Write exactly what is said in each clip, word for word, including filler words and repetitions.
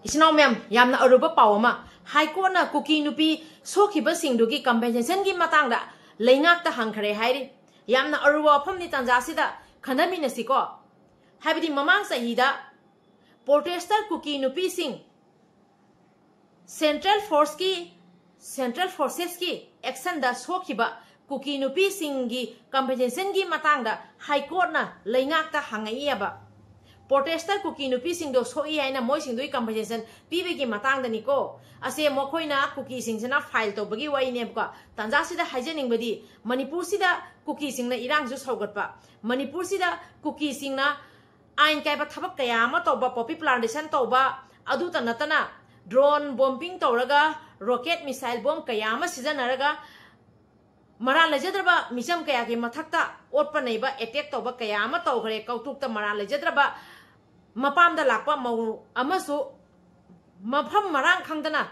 ꯏꯆꯤꯟ ꯏꯅꯥꯎ ꯃꯌꯥꯝ, ꯌꯥꯝꯅ ꯑꯔꯨꯕ ꯄꯥꯎ ꯑꯃ꯫ ꯍꯥꯏ ꯀꯣꯔꯠꯅ ꯀꯨꯀꯤ ꯅꯨꯄꯤ ꯁꯣꯛꯈꯤꯕꯁꯤꯡꯗꯨꯒꯤ ꯀꯝꯄꯦꯟꯁꯦꯁꯟꯒꯤ ꯃꯇꯥꯡꯗ ꯂꯩꯉꯥꯛꯇ ꯍꯪꯈ꯭ꯔꯦ ꯍꯥꯏꯔꯤ꯫ ꯌꯥꯝꯅ ꯑꯔꯨꯕ ꯋꯥꯐꯝꯅꯤ, ꯇꯥꯟꯖꯥꯁꯤꯗ ꯈꯟꯅꯃꯤꯟꯅꯁꯤꯀꯣ꯫ ꯍꯥꯏꯕꯗꯤ ꯃꯃꯥꯡ ꯆꯍꯤꯗ ꯄ꯭ꯔꯣꯇꯦꯁꯇꯔ ꯀꯨꯀꯤ ꯅꯨꯄꯤꯁꯤꯡ ꯁꯦꯟꯇ꯭ꯔꯦꯜ ꯐꯣꯔꯁꯀꯤ, ꯁꯦꯟꯇ꯭ꯔꯦꯜ ꯐꯣꯔꯁꯦꯁꯀꯤ ꯑꯦꯛꯁꯟꯗ ꯁꯣꯛꯈꯤꯕ ꯀꯨꯀꯤ ꯅꯨꯄꯤꯁꯤꯡꯒꯤ ꯀꯝꯄꯦꯟꯁꯦꯁꯟꯒꯤ ꯃꯇꯥꯡꯗ ꯍꯥꯏ ꯀꯣꯔꯠꯅ ꯂꯩꯉꯥꯛꯇ ꯍꯪꯉꯛꯏꯑꯕ꯫ ꯄ꯭ꯔꯣꯇꯦꯁꯇꯔ ꯀꯨꯀꯤ ꯅꯨꯄꯤꯁꯤꯡꯗꯣ ꯁꯣꯛꯏ ꯍꯥꯏꯅ ꯃꯣꯏꯁꯤꯡꯗꯨꯒꯤ ꯀꯝꯄꯦꯟꯁꯦꯁꯟ ꯄꯤꯕꯒꯤ ꯃꯇꯥꯡꯗꯅꯤꯀꯣ꯫ ꯑꯁꯦ ꯃꯈꯣꯏꯅ ꯀꯨꯀꯤꯁꯤꯡꯁꯤꯅ ꯐꯥꯏꯜ ꯇꯧꯕꯒꯤ ꯋꯥꯔꯤꯅꯦꯕꯀꯣ꯫ ꯇꯥꯟꯖꯥꯁꯤꯗ ꯍꯥꯏꯖꯅꯤꯡꯕꯗꯤ, ꯃꯅꯤꯄꯨꯔꯁꯤꯗ ꯀꯨꯀꯤꯁꯤꯡꯅ ꯏꯔꯥꯡꯁꯨ ꯁꯧꯒꯠꯄ, ꯃꯅꯤꯄꯨꯔꯁꯤꯗ ꯀꯨꯀꯤꯁꯤꯡꯅ ꯑꯥꯏꯟ ꯀꯥꯏꯕ ꯊꯕꯛ ꯀꯌꯥ ꯑꯃ ꯇꯧꯕ, ꯄꯣꯄꯤ ꯄ꯭ꯂꯥꯟꯇꯦꯁꯟ ꯇꯧꯕ, ꯑꯗꯨꯇ ꯅꯠꯇꯅ ꯗ꯭ꯔꯣꯟ ꯕꯣꯝꯕꯤꯡ ꯇꯧꯔꯒ, ꯔꯣꯀꯦꯠ, ꯃꯤꯁꯥꯏꯜ ꯕꯣꯝ ꯀꯌꯥ ꯑꯃ ꯁꯤꯖꯤꯟꯅꯔꯒ ꯃꯔꯥꯜ ꯂꯩꯖꯗ꯭ꯔꯕ ꯃꯤꯆꯝ ꯀꯌꯥꯒꯤ ꯃꯊꯛꯇ ꯑꯣꯠꯄ ꯅꯩꯕ, ꯑꯦꯇꯦꯛ ꯇꯧꯕ ꯀꯌꯥ ꯑꯃ ꯇꯧꯈ꯭ꯔꯦ꯫ ꯀꯧꯇ꯭ꯔꯨꯛꯇ ꯃꯔꯥꯜ ꯂꯩꯖꯗ꯭ꯔꯕ ꯃꯄꯥꯝꯗ ꯂꯥꯛꯄ ꯃꯧ ꯑꯃꯁꯨ ꯃꯐꯝ ꯃꯔꯥꯡ ꯈꯪꯗꯅ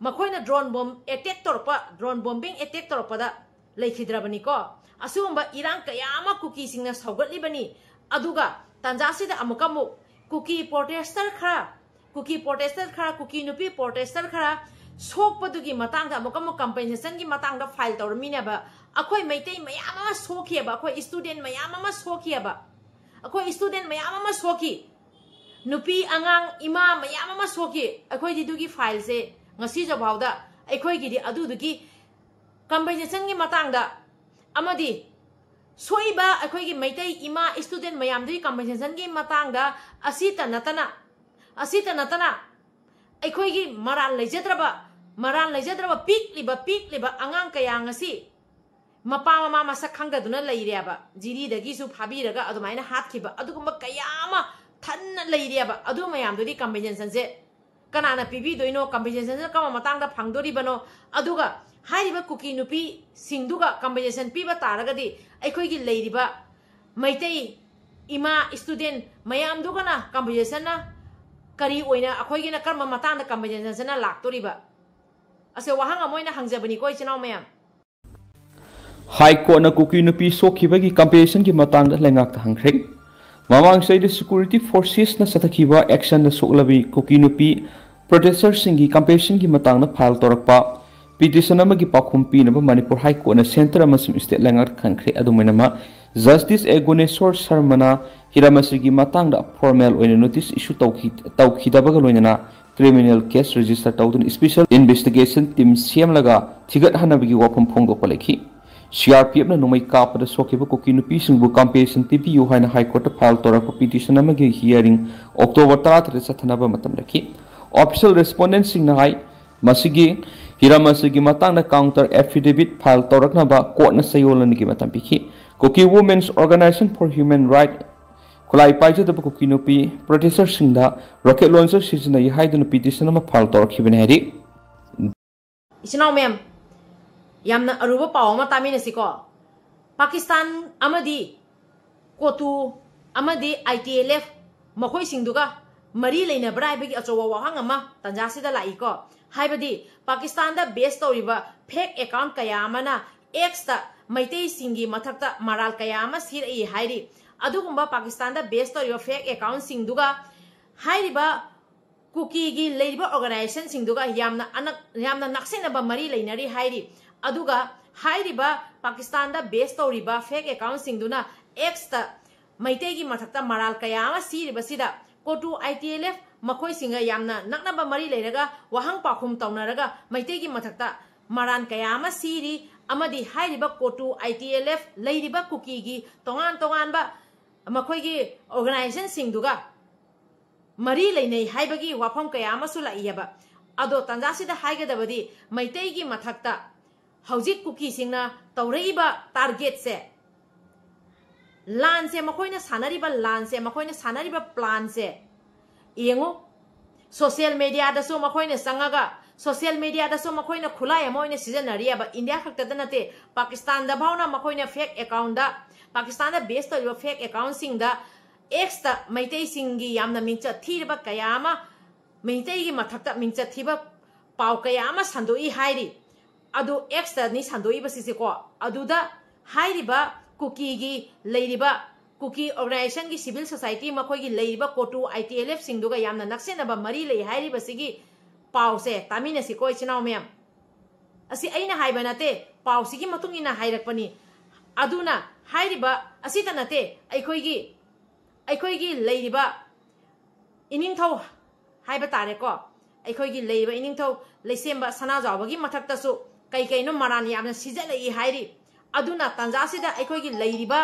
ꯃꯈꯣꯏꯅ ꯗ꯭ꯔꯣꯟ ꯕꯣꯝ ꯑꯦꯇꯦꯛ ꯇꯧꯔꯛꯄ, ꯗ꯭ꯔꯣꯟ ꯕꯣꯝꯕꯤꯡ ꯑꯦꯇꯦꯛ ꯇꯧꯔꯛꯄꯗ ꯂꯩꯈꯤꯗ꯭ꯔꯕꯅꯤꯀꯣ꯫ ꯑꯁꯤꯒꯨꯝꯕ ꯏꯔꯥꯡ ꯀꯌꯥ ꯑꯃ ꯀꯨꯀꯤꯁꯤꯡꯅ ꯁꯧꯒꯠꯂꯤꯕꯅꯤ꯫ ꯑꯗꯨꯒ ꯇꯥꯟꯖꯥꯁꯤꯗ ꯑꯃꯨꯛꯀ ꯑꯃꯨꯛ ꯀꯨꯀꯤ ꯄ꯭ꯔꯣꯇꯦꯁꯇꯔ ꯈꯔ, ꯀꯨꯀꯤ ꯄ꯭ꯔꯣꯇꯦꯁꯇꯔ ꯈꯔ, ꯀꯨꯀꯤ ꯅꯨꯄꯤ ꯄ꯭ꯔꯣꯇꯦꯁꯇꯔ ꯈꯔ ꯁꯣꯛꯄꯗꯨꯒꯤ ꯃꯇꯥꯡꯗ ꯑꯃꯨꯛꯀ ꯑꯃꯨꯛ ꯀꯝꯄꯦꯟꯁꯦꯁꯟꯒꯤ ꯃꯇꯥꯡꯗ ꯐꯥꯏꯜ ꯇꯧꯔꯝꯃꯤꯅꯦꯕ꯫ ꯑꯩꯈꯣꯏ ꯃꯩꯇꯩ ꯃꯌꯥꯝ ꯑꯃ ꯁꯣꯛꯈꯤꯑꯕ, ꯑꯩꯈꯣꯏ ꯁ꯭ꯇꯨꯗꯦꯟ ꯃꯌꯥꯝ ꯑꯃ ꯁꯣꯛꯈꯤꯑꯕ, ꯑꯩꯈꯣꯏ ꯁ꯭ꯇꯨꯗꯦꯟ ꯃꯌꯥꯝ ꯑꯃ ꯁꯣꯛꯈꯤ꯫ ꯅꯨꯄꯤ, ꯑꯉꯥꯡ, ꯏꯃꯥ ꯃꯌꯥꯝ ꯑꯃ ꯁꯣꯛꯈꯤ꯫ ꯑꯩꯈꯣꯏꯗꯤ ꯑꯗꯨꯒꯤ ꯐꯥꯏꯜꯁꯦ ꯉꯁꯤꯁꯨ ꯐꯥꯎꯗ ꯑꯩꯈꯣꯏꯒꯤꯗꯤ ꯑꯗꯨꯗꯨꯒꯤ ꯀꯝꯄꯦꯟꯁꯦꯁꯟꯒꯤ ꯃꯇꯥꯡꯗ ꯑꯃꯗꯤ ꯁꯣꯛꯏꯕ ꯑꯩꯈꯣꯏꯒꯤ ꯃꯩꯇꯩ ꯏꯃꯥ ꯁ꯭ꯇꯨꯗꯦꯟ ꯃꯌꯥꯝꯗꯨꯒꯤ ꯀꯝꯄꯦꯟꯁꯦꯁꯟꯒꯤ ꯃꯇꯥꯡꯗ ꯑꯁꯤꯇ ꯅꯠꯇꯅ, ꯑꯁꯤꯇ ꯅꯠꯇꯅ ꯑꯩꯈꯣꯏꯒꯤ ꯃꯔꯥꯜ ꯂꯩꯖꯗ꯭ꯔꯕ, ꯃꯔꯥꯜ ꯂꯩꯖꯗ꯭ꯔꯕ ꯄꯤꯛꯂꯤꯕ, ꯄꯤꯛꯂꯤꯕ ꯑꯉꯥꯡ ꯀꯌꯥ ꯉꯁꯤ ꯃꯄꯥ ꯃꯃꯥ ꯃꯁꯛ ꯈꯪꯗꯗꯨꯅ ꯂꯩꯔꯦꯕ꯫ ꯖꯤꯔꯤꯗꯒꯤꯁꯨ ꯐꯥꯕꯤꯔꯒ ꯑꯗꯨꯃꯥꯏꯅ ꯍꯥꯠꯈꯤꯕ ꯑꯗꯨꯒꯨꯝꯕ ꯀꯌꯥ ꯑꯃ ꯊꯟꯅ ꯂꯩꯔꯦꯕ꯫ ꯑꯗꯨ ꯃꯌꯥꯝꯗꯨꯗꯤ ꯀꯝꯄꯦꯟꯁꯦꯁꯟꯁꯦ ꯀꯅꯥꯅ ꯄꯤꯕꯤꯗꯣꯏꯅꯣ? ꯀꯝꯄꯦꯟꯁꯦꯁꯟꯁꯦ ꯀꯔꯝꯕ ꯃꯇꯥꯡꯗ ꯐꯪꯗꯣꯔꯤꯕꯅꯣ? ꯑꯗꯨꯒ ꯍꯥꯏꯔꯤꯕ ꯀꯨꯀꯤ ꯅꯨꯄꯤꯁꯤꯡꯗꯨꯒ ꯀꯝꯄꯦꯟꯁꯦꯁꯟ ꯄꯤꯕ ꯇꯥꯔꯒꯗꯤ ꯑꯩꯈꯣꯏꯒꯤ ꯂꯩꯔꯤꯕ ꯃꯩꯇꯩ ꯏꯃꯥ ꯁ꯭ꯇꯨꯗꯦꯟ ꯃꯌꯥꯝꯗꯨꯒꯅ ꯀꯝꯄꯦꯟꯁꯦꯁꯟꯅ ꯀꯔꯤ ꯑꯣꯏꯅ, ꯑꯩꯈꯣꯏꯒꯤꯅ ꯀꯔꯝꯕ ꯃꯇꯥꯡꯗ ꯀꯝꯄꯦꯟꯁꯦꯁꯟꯁꯤꯅ ꯂꯥꯛꯇꯣꯔꯤꯕ? ꯑꯁꯦ ꯋꯥꯍꯪ ꯑꯃ ꯑꯣꯏꯅ ꯍꯪꯖꯕꯅꯤꯀꯣ, ꯏꯆꯤꯟ ꯏꯅꯥꯎ ꯃꯌꯥꯝ꯫ ꯍꯥꯏ ꯀꯣꯔꯠꯅ ꯀꯨꯀꯤ ꯅꯨꯄꯤ ꯁꯣꯛꯈꯤꯕꯒꯤ ꯀꯝꯄꯦꯟꯁꯦꯁꯟꯒꯤ ꯃꯇꯥꯡꯗ ꯂꯩꯉꯥꯛꯇ ꯍꯪꯈ꯭ꯔꯦ꯫ ꯃꯃꯥꯡ ꯆꯍꯤꯗ security forcesꯅ ꯆꯠꯊꯈꯤꯕ actionꯗ ꯁꯣꯛꯂꯕꯤ ꯀꯨꯀꯤ ꯅꯨꯄꯤ protesters ꯁꯤꯡꯒꯤ compensation ꯒꯤ ꯃꯇꯥꯡꯗ file ꯇꯧꯔꯛꯄ petition ꯑꯃꯒꯤ ꯄꯥꯎꯈꯨꯝ ꯄꯤꯅꯕ ꯃꯅꯤꯄꯨꯔ High Courtꯅ centre ꯑꯃꯁꯨꯡ state ꯂꯩꯉꯥꯛ ꯈꯪꯈ꯭ꯔꯦ꯫ ꯑꯗꯨꯝ ꯑꯣꯏꯅꯃꯛ, Justice ꯑꯦꯒꯨꯅꯦꯁꯣꯔ ꯁꯔꯃꯅ ꯍꯤꯔꯝ ꯑꯁꯤꯒꯤ ꯃꯇꯥꯡꯗ formal ꯑꯣꯏꯅ notice issue ꯇꯧꯈꯤ-, ꯇꯧꯈꯤꯗꯕꯒ ꯂꯣꯏꯅꯅ criminal case register ꯇꯧꯗꯨꯅ special investigation team ꯁꯦꯝꯂꯒ ꯊꯤꯒꯠꯍꯟꯅꯕꯒꯤ ꯋꯥꯐꯝ ꯐꯣꯡꯗꯣꯛꯄ ꯂꯩꯈꯤ꯫ CRPFꯅ ꯅꯣꯡꯃꯩ ꯀꯥꯞꯄꯗ ꯁꯣꯛꯈꯤꯕ ꯀꯨꯀꯤ ꯅꯨꯄꯤꯁꯤꯡꯕꯨ compensation ꯄꯤꯕꯤꯌꯨ ꯍꯥꯏꯅ High Courtꯇ file ꯇꯧꯔꯛꯄ petition ꯑꯃꯒꯤ hearing October ꯇꯔꯥꯇꯔꯦꯠ ꯆꯠꯊꯅꯕ ꯃꯇꯝ ꯂꯩꯈꯤ꯫ Official respondentꯁꯤꯡꯅ ꯍꯥꯏ, ꯃꯁꯤꯒꯤ ꯍꯤꯔꯝ ꯑꯁꯤꯒꯤ ꯃꯇꯥꯡꯗ counter affidavit file ꯇꯧꯔꯛꯅꯕ courtꯅ ꯆꯌꯣꯜ ꯑꯅꯤꯒꯤ ꯃꯇꯝ ꯄꯤꯈꯤ꯫ Kuki Women's Organization for Human Rights ꯈꯨꯠꯂꯥꯏ ꯄꯥꯏꯖꯗꯕ ꯀꯨꯀꯤ ꯅꯨꯄꯤ protesters ꯁꯤꯡꯗ rocket launcher ꯁꯤꯖꯤꯟꯅꯩ ꯍꯥꯏꯗꯨꯅ petition ꯑꯃ file ꯇꯧꯔꯛꯈꯤꯕꯅꯤ ꯍꯥꯏꯔꯤ꯫ ꯏꯆꯤꯟ ꯏꯅꯥꯎ ꯃꯌꯥꯝ, ꯌꯥꯝꯅ ꯑꯔꯨꯕ ꯄꯥꯎ ꯑꯃ ꯇꯥꯃꯤꯟꯅꯁꯤꯀꯣ꯫ ꯄꯥꯀꯤꯁꯇꯥꯟ ꯑꯃꯗꯤ ꯀꯣꯇꯨ ꯑꯃꯗꯤ ITLF ꯃꯈꯣꯏꯁꯤꯡꯗꯨꯒ ꯃꯔꯤ ꯂꯩꯅꯕ꯭ꯔꯥ ꯍꯥꯏꯕꯒꯤ ꯑꯆꯧꯕ ꯋꯥꯍꯪ ꯑꯃ ꯇꯥꯟꯖꯥꯁꯤꯗ ꯂꯥꯛꯏꯀꯣ꯫ ꯍꯥꯏꯕꯗꯤ ꯄꯥꯀꯤꯁꯇꯥꯟꯗ base ꯇꯧꯔꯤꯕ fake account ꯀꯌꯥ ꯑꯃꯅ Xꯇ ꯃꯩꯇꯩꯁꯤꯡꯒꯤ ꯃꯊꯛꯇ ꯃꯔꯥꯜ ꯀꯌꯥ ꯑꯃ ꯁꯤꯔꯛꯏ ꯍꯥꯏꯔꯤ꯫ ꯑꯗꯨꯒꯨꯝꯕ ꯄꯥꯀꯤꯁꯇꯥꯟꯗ base ꯇꯧꯔꯤꯕ fake accountꯁꯤꯡꯗꯨꯒ ꯍꯥꯏꯔꯤꯕ ꯀꯨꯀꯤꯒꯤ ꯂꯩꯔꯤꯕ organizationꯁꯤꯡꯗꯨꯒ ꯌꯥꯝꯅ ꯑꯅꯛ-, ꯌꯥꯝꯅ ꯅꯛꯁꯤꯟꯅꯕ ꯃꯔꯤ ꯂꯩꯅꯔꯤ ꯍꯥꯏꯔꯤ꯫ ꯑꯗꯨꯒ ꯍꯥꯏꯔꯤꯕ ꯄꯥꯀꯤꯁꯇꯥꯟꯗ base ꯇꯧꯔꯤꯕ fake accountꯁꯤꯡꯗꯨꯅ Xꯇ ꯃꯩꯇꯩꯒꯤ ꯃꯊꯛꯇ ꯃꯔꯥꯜ ꯀꯌꯥ ꯑꯃ ꯁꯤꯔꯤꯕꯁꯤꯗ ꯀꯣꯇꯨ ITLF ꯃꯈꯣꯏꯁꯤꯡꯒ ꯌꯥꯝꯅ ꯅꯛꯅꯕ ꯃꯔꯤ ꯂꯩꯔꯒ ꯋꯥꯍꯪ ꯄꯥꯎꯈꯨꯝ ꯇꯧꯅꯔꯒ ꯃꯩꯇꯩꯒꯤ ꯃꯊꯛꯇ ꯃꯔꯥꯟ ꯀꯌꯥ ꯑꯃ ꯁꯤꯔꯤ ꯑꯃꯗꯤ ꯍꯥꯏꯔꯤꯕ ꯀꯣꯇꯨ ITLF ꯂꯩꯔꯤꯕ ꯀꯨꯀꯤꯒꯤ ꯇꯣꯉꯥꯟ ꯇꯣꯉꯥꯟꯕ ꯃꯈꯣꯏꯒꯤ organizationꯁꯤꯡꯗꯨꯒ ꯃꯔꯤ ꯂꯩꯅꯩ ꯍꯥꯏꯕꯒꯤ ꯋꯥꯐꯝ ꯀꯌꯥ ꯑꯃꯁꯨ ꯂꯥꯛꯏꯑꯕ꯫ ꯑꯗꯣ ꯇꯥꯟꯖꯥꯁꯤꯗ ꯍꯥꯏꯒꯗꯕꯗꯤ ꯃꯩꯇꯩꯒꯤ ꯃꯊꯛꯇ ꯍꯧꯖꯤꯛ ꯀꯨꯀꯤꯁꯤꯡꯅ ꯇꯧꯔꯛꯏꯕ targetꯁꯦ, ꯂꯥꯟꯁꯦ ꯃꯈꯣꯏꯅ ꯁꯥꯟꯅꯔꯤꯕ ꯂꯥꯟꯁꯦ, ꯃꯈꯣꯏꯅ ꯁꯥꯟꯅꯔꯤꯕ planꯁꯦ ꯌꯦꯡꯉꯨ꯫ Social mediaꯗꯁꯨ ꯃꯈꯣꯏꯅ ꯆꯪꯉꯒ social mediaꯗꯁꯨ ꯃꯈꯣꯏꯅ ꯈꯨꯠꯂꯥꯏ ꯑꯃ ꯑꯣꯏꯅ ꯁꯤꯖꯤꯟꯅꯔꯤꯑꯕ꯫ ꯏꯟꯗꯤꯌꯥ ꯈꯛꯇꯗ ꯅꯠꯇꯦ, ꯄꯥꯀꯤꯁꯇꯥꯟꯗ ꯐꯥꯎꯅ ꯃꯈꯣꯏꯅ fake accountꯗ, ꯄꯥꯀꯤꯁꯇꯥꯟꯗ base ꯇꯧꯔꯤꯕ fake accountꯁꯤꯡꯗ Xꯇ ꯃꯩꯇꯩꯁꯤꯡꯒꯤ ꯌꯥꯝꯅ ꯃꯤꯡꯆꯠ ꯊꯤꯔꯕ ꯀꯌꯥ ꯑꯃ, ꯃꯩꯇꯩꯒꯤ ꯃꯊꯛꯇ ꯃꯤꯡꯆꯠ ꯊꯤꯕ ꯄꯥꯎ ꯀꯌꯥ ꯑꯃ ꯁꯟꯗꯣꯛꯏ ꯍꯥꯏꯔꯤ꯫ ꯑꯗꯨ Xꯇꯅꯤ ꯁꯟꯗꯣꯛꯏꯕꯁꯤꯁꯦꯀꯣ꯫ ꯑꯗꯨꯗ ꯍꯥꯏꯔꯤꯕ ꯀꯨꯀꯤꯒꯤ ꯂꯩꯔꯤꯕ ꯀꯨꯀꯤ ꯑꯣꯔꯒꯅꯥꯏꯖꯦꯁꯟꯒꯤ ꯁꯤꯚꯤꯜ ꯁꯣꯁꯥꯏꯇꯤ, ꯃꯈꯣꯏꯒꯤ ꯂꯩꯔꯤꯕ ꯀꯣꯇꯨ ꯑꯥꯏ ꯇꯤ ꯑꯦꯜ ꯑꯦꯐ ꯁꯤꯡꯗꯨꯒ ꯌꯥꯝꯅ ꯅꯛꯁꯤꯟꯅꯕ ꯃꯔꯤ ꯂꯩ ꯍꯥꯏꯔꯤꯕꯁꯤꯒꯤ ꯄꯥꯎꯁꯦ ꯇꯥꯃꯤꯟꯅꯁꯤꯀꯣ, ꯏꯆꯤꯟ ꯏꯅꯥꯎ ꯃꯌꯥꯝ꯫ ꯑꯁꯤ ꯑꯩꯅ ꯍꯥꯏꯕ ꯅꯠꯇꯦ, ꯄꯥꯎꯁꯤꯒꯤ ꯃꯇꯨꯡ ꯏꯟꯅ ꯍꯥꯏꯔꯛꯄꯅꯤ꯫ ꯑꯗꯨꯅ ꯍꯥꯏꯔꯤꯕ ꯑꯁꯤꯇ ꯅꯠꯇꯦ, ꯑꯩꯈꯣꯏꯒꯤ, ꯑꯩꯈꯣꯏꯒꯤ ꯂꯩꯔꯤꯕ ꯏꯅꯤꯡꯊꯧ ꯍꯥꯏꯕ ꯇꯥꯔꯦꯀꯣ, ꯑꯩꯈꯣꯏꯒꯤ ꯂꯩꯔꯤꯕ ꯏꯅꯤꯡꯊꯧ ꯂꯩꯁꯦꯝꯕ ꯁꯅꯥꯖꯥꯎꯕꯒꯤ ꯃꯊꯛꯇꯁꯨ ꯀꯩ ꯀꯩꯅꯣ ꯃꯔꯥꯟ ꯌꯥꯝꯅ ꯁꯤꯖꯤꯜꯂꯛꯏ ꯍꯥꯏꯔꯤ꯫ ꯑꯗꯨꯅ ꯇꯥꯟꯖꯥꯁꯤꯗ ꯑꯩꯈꯣꯏꯒꯤ ꯂꯩꯔꯤꯕ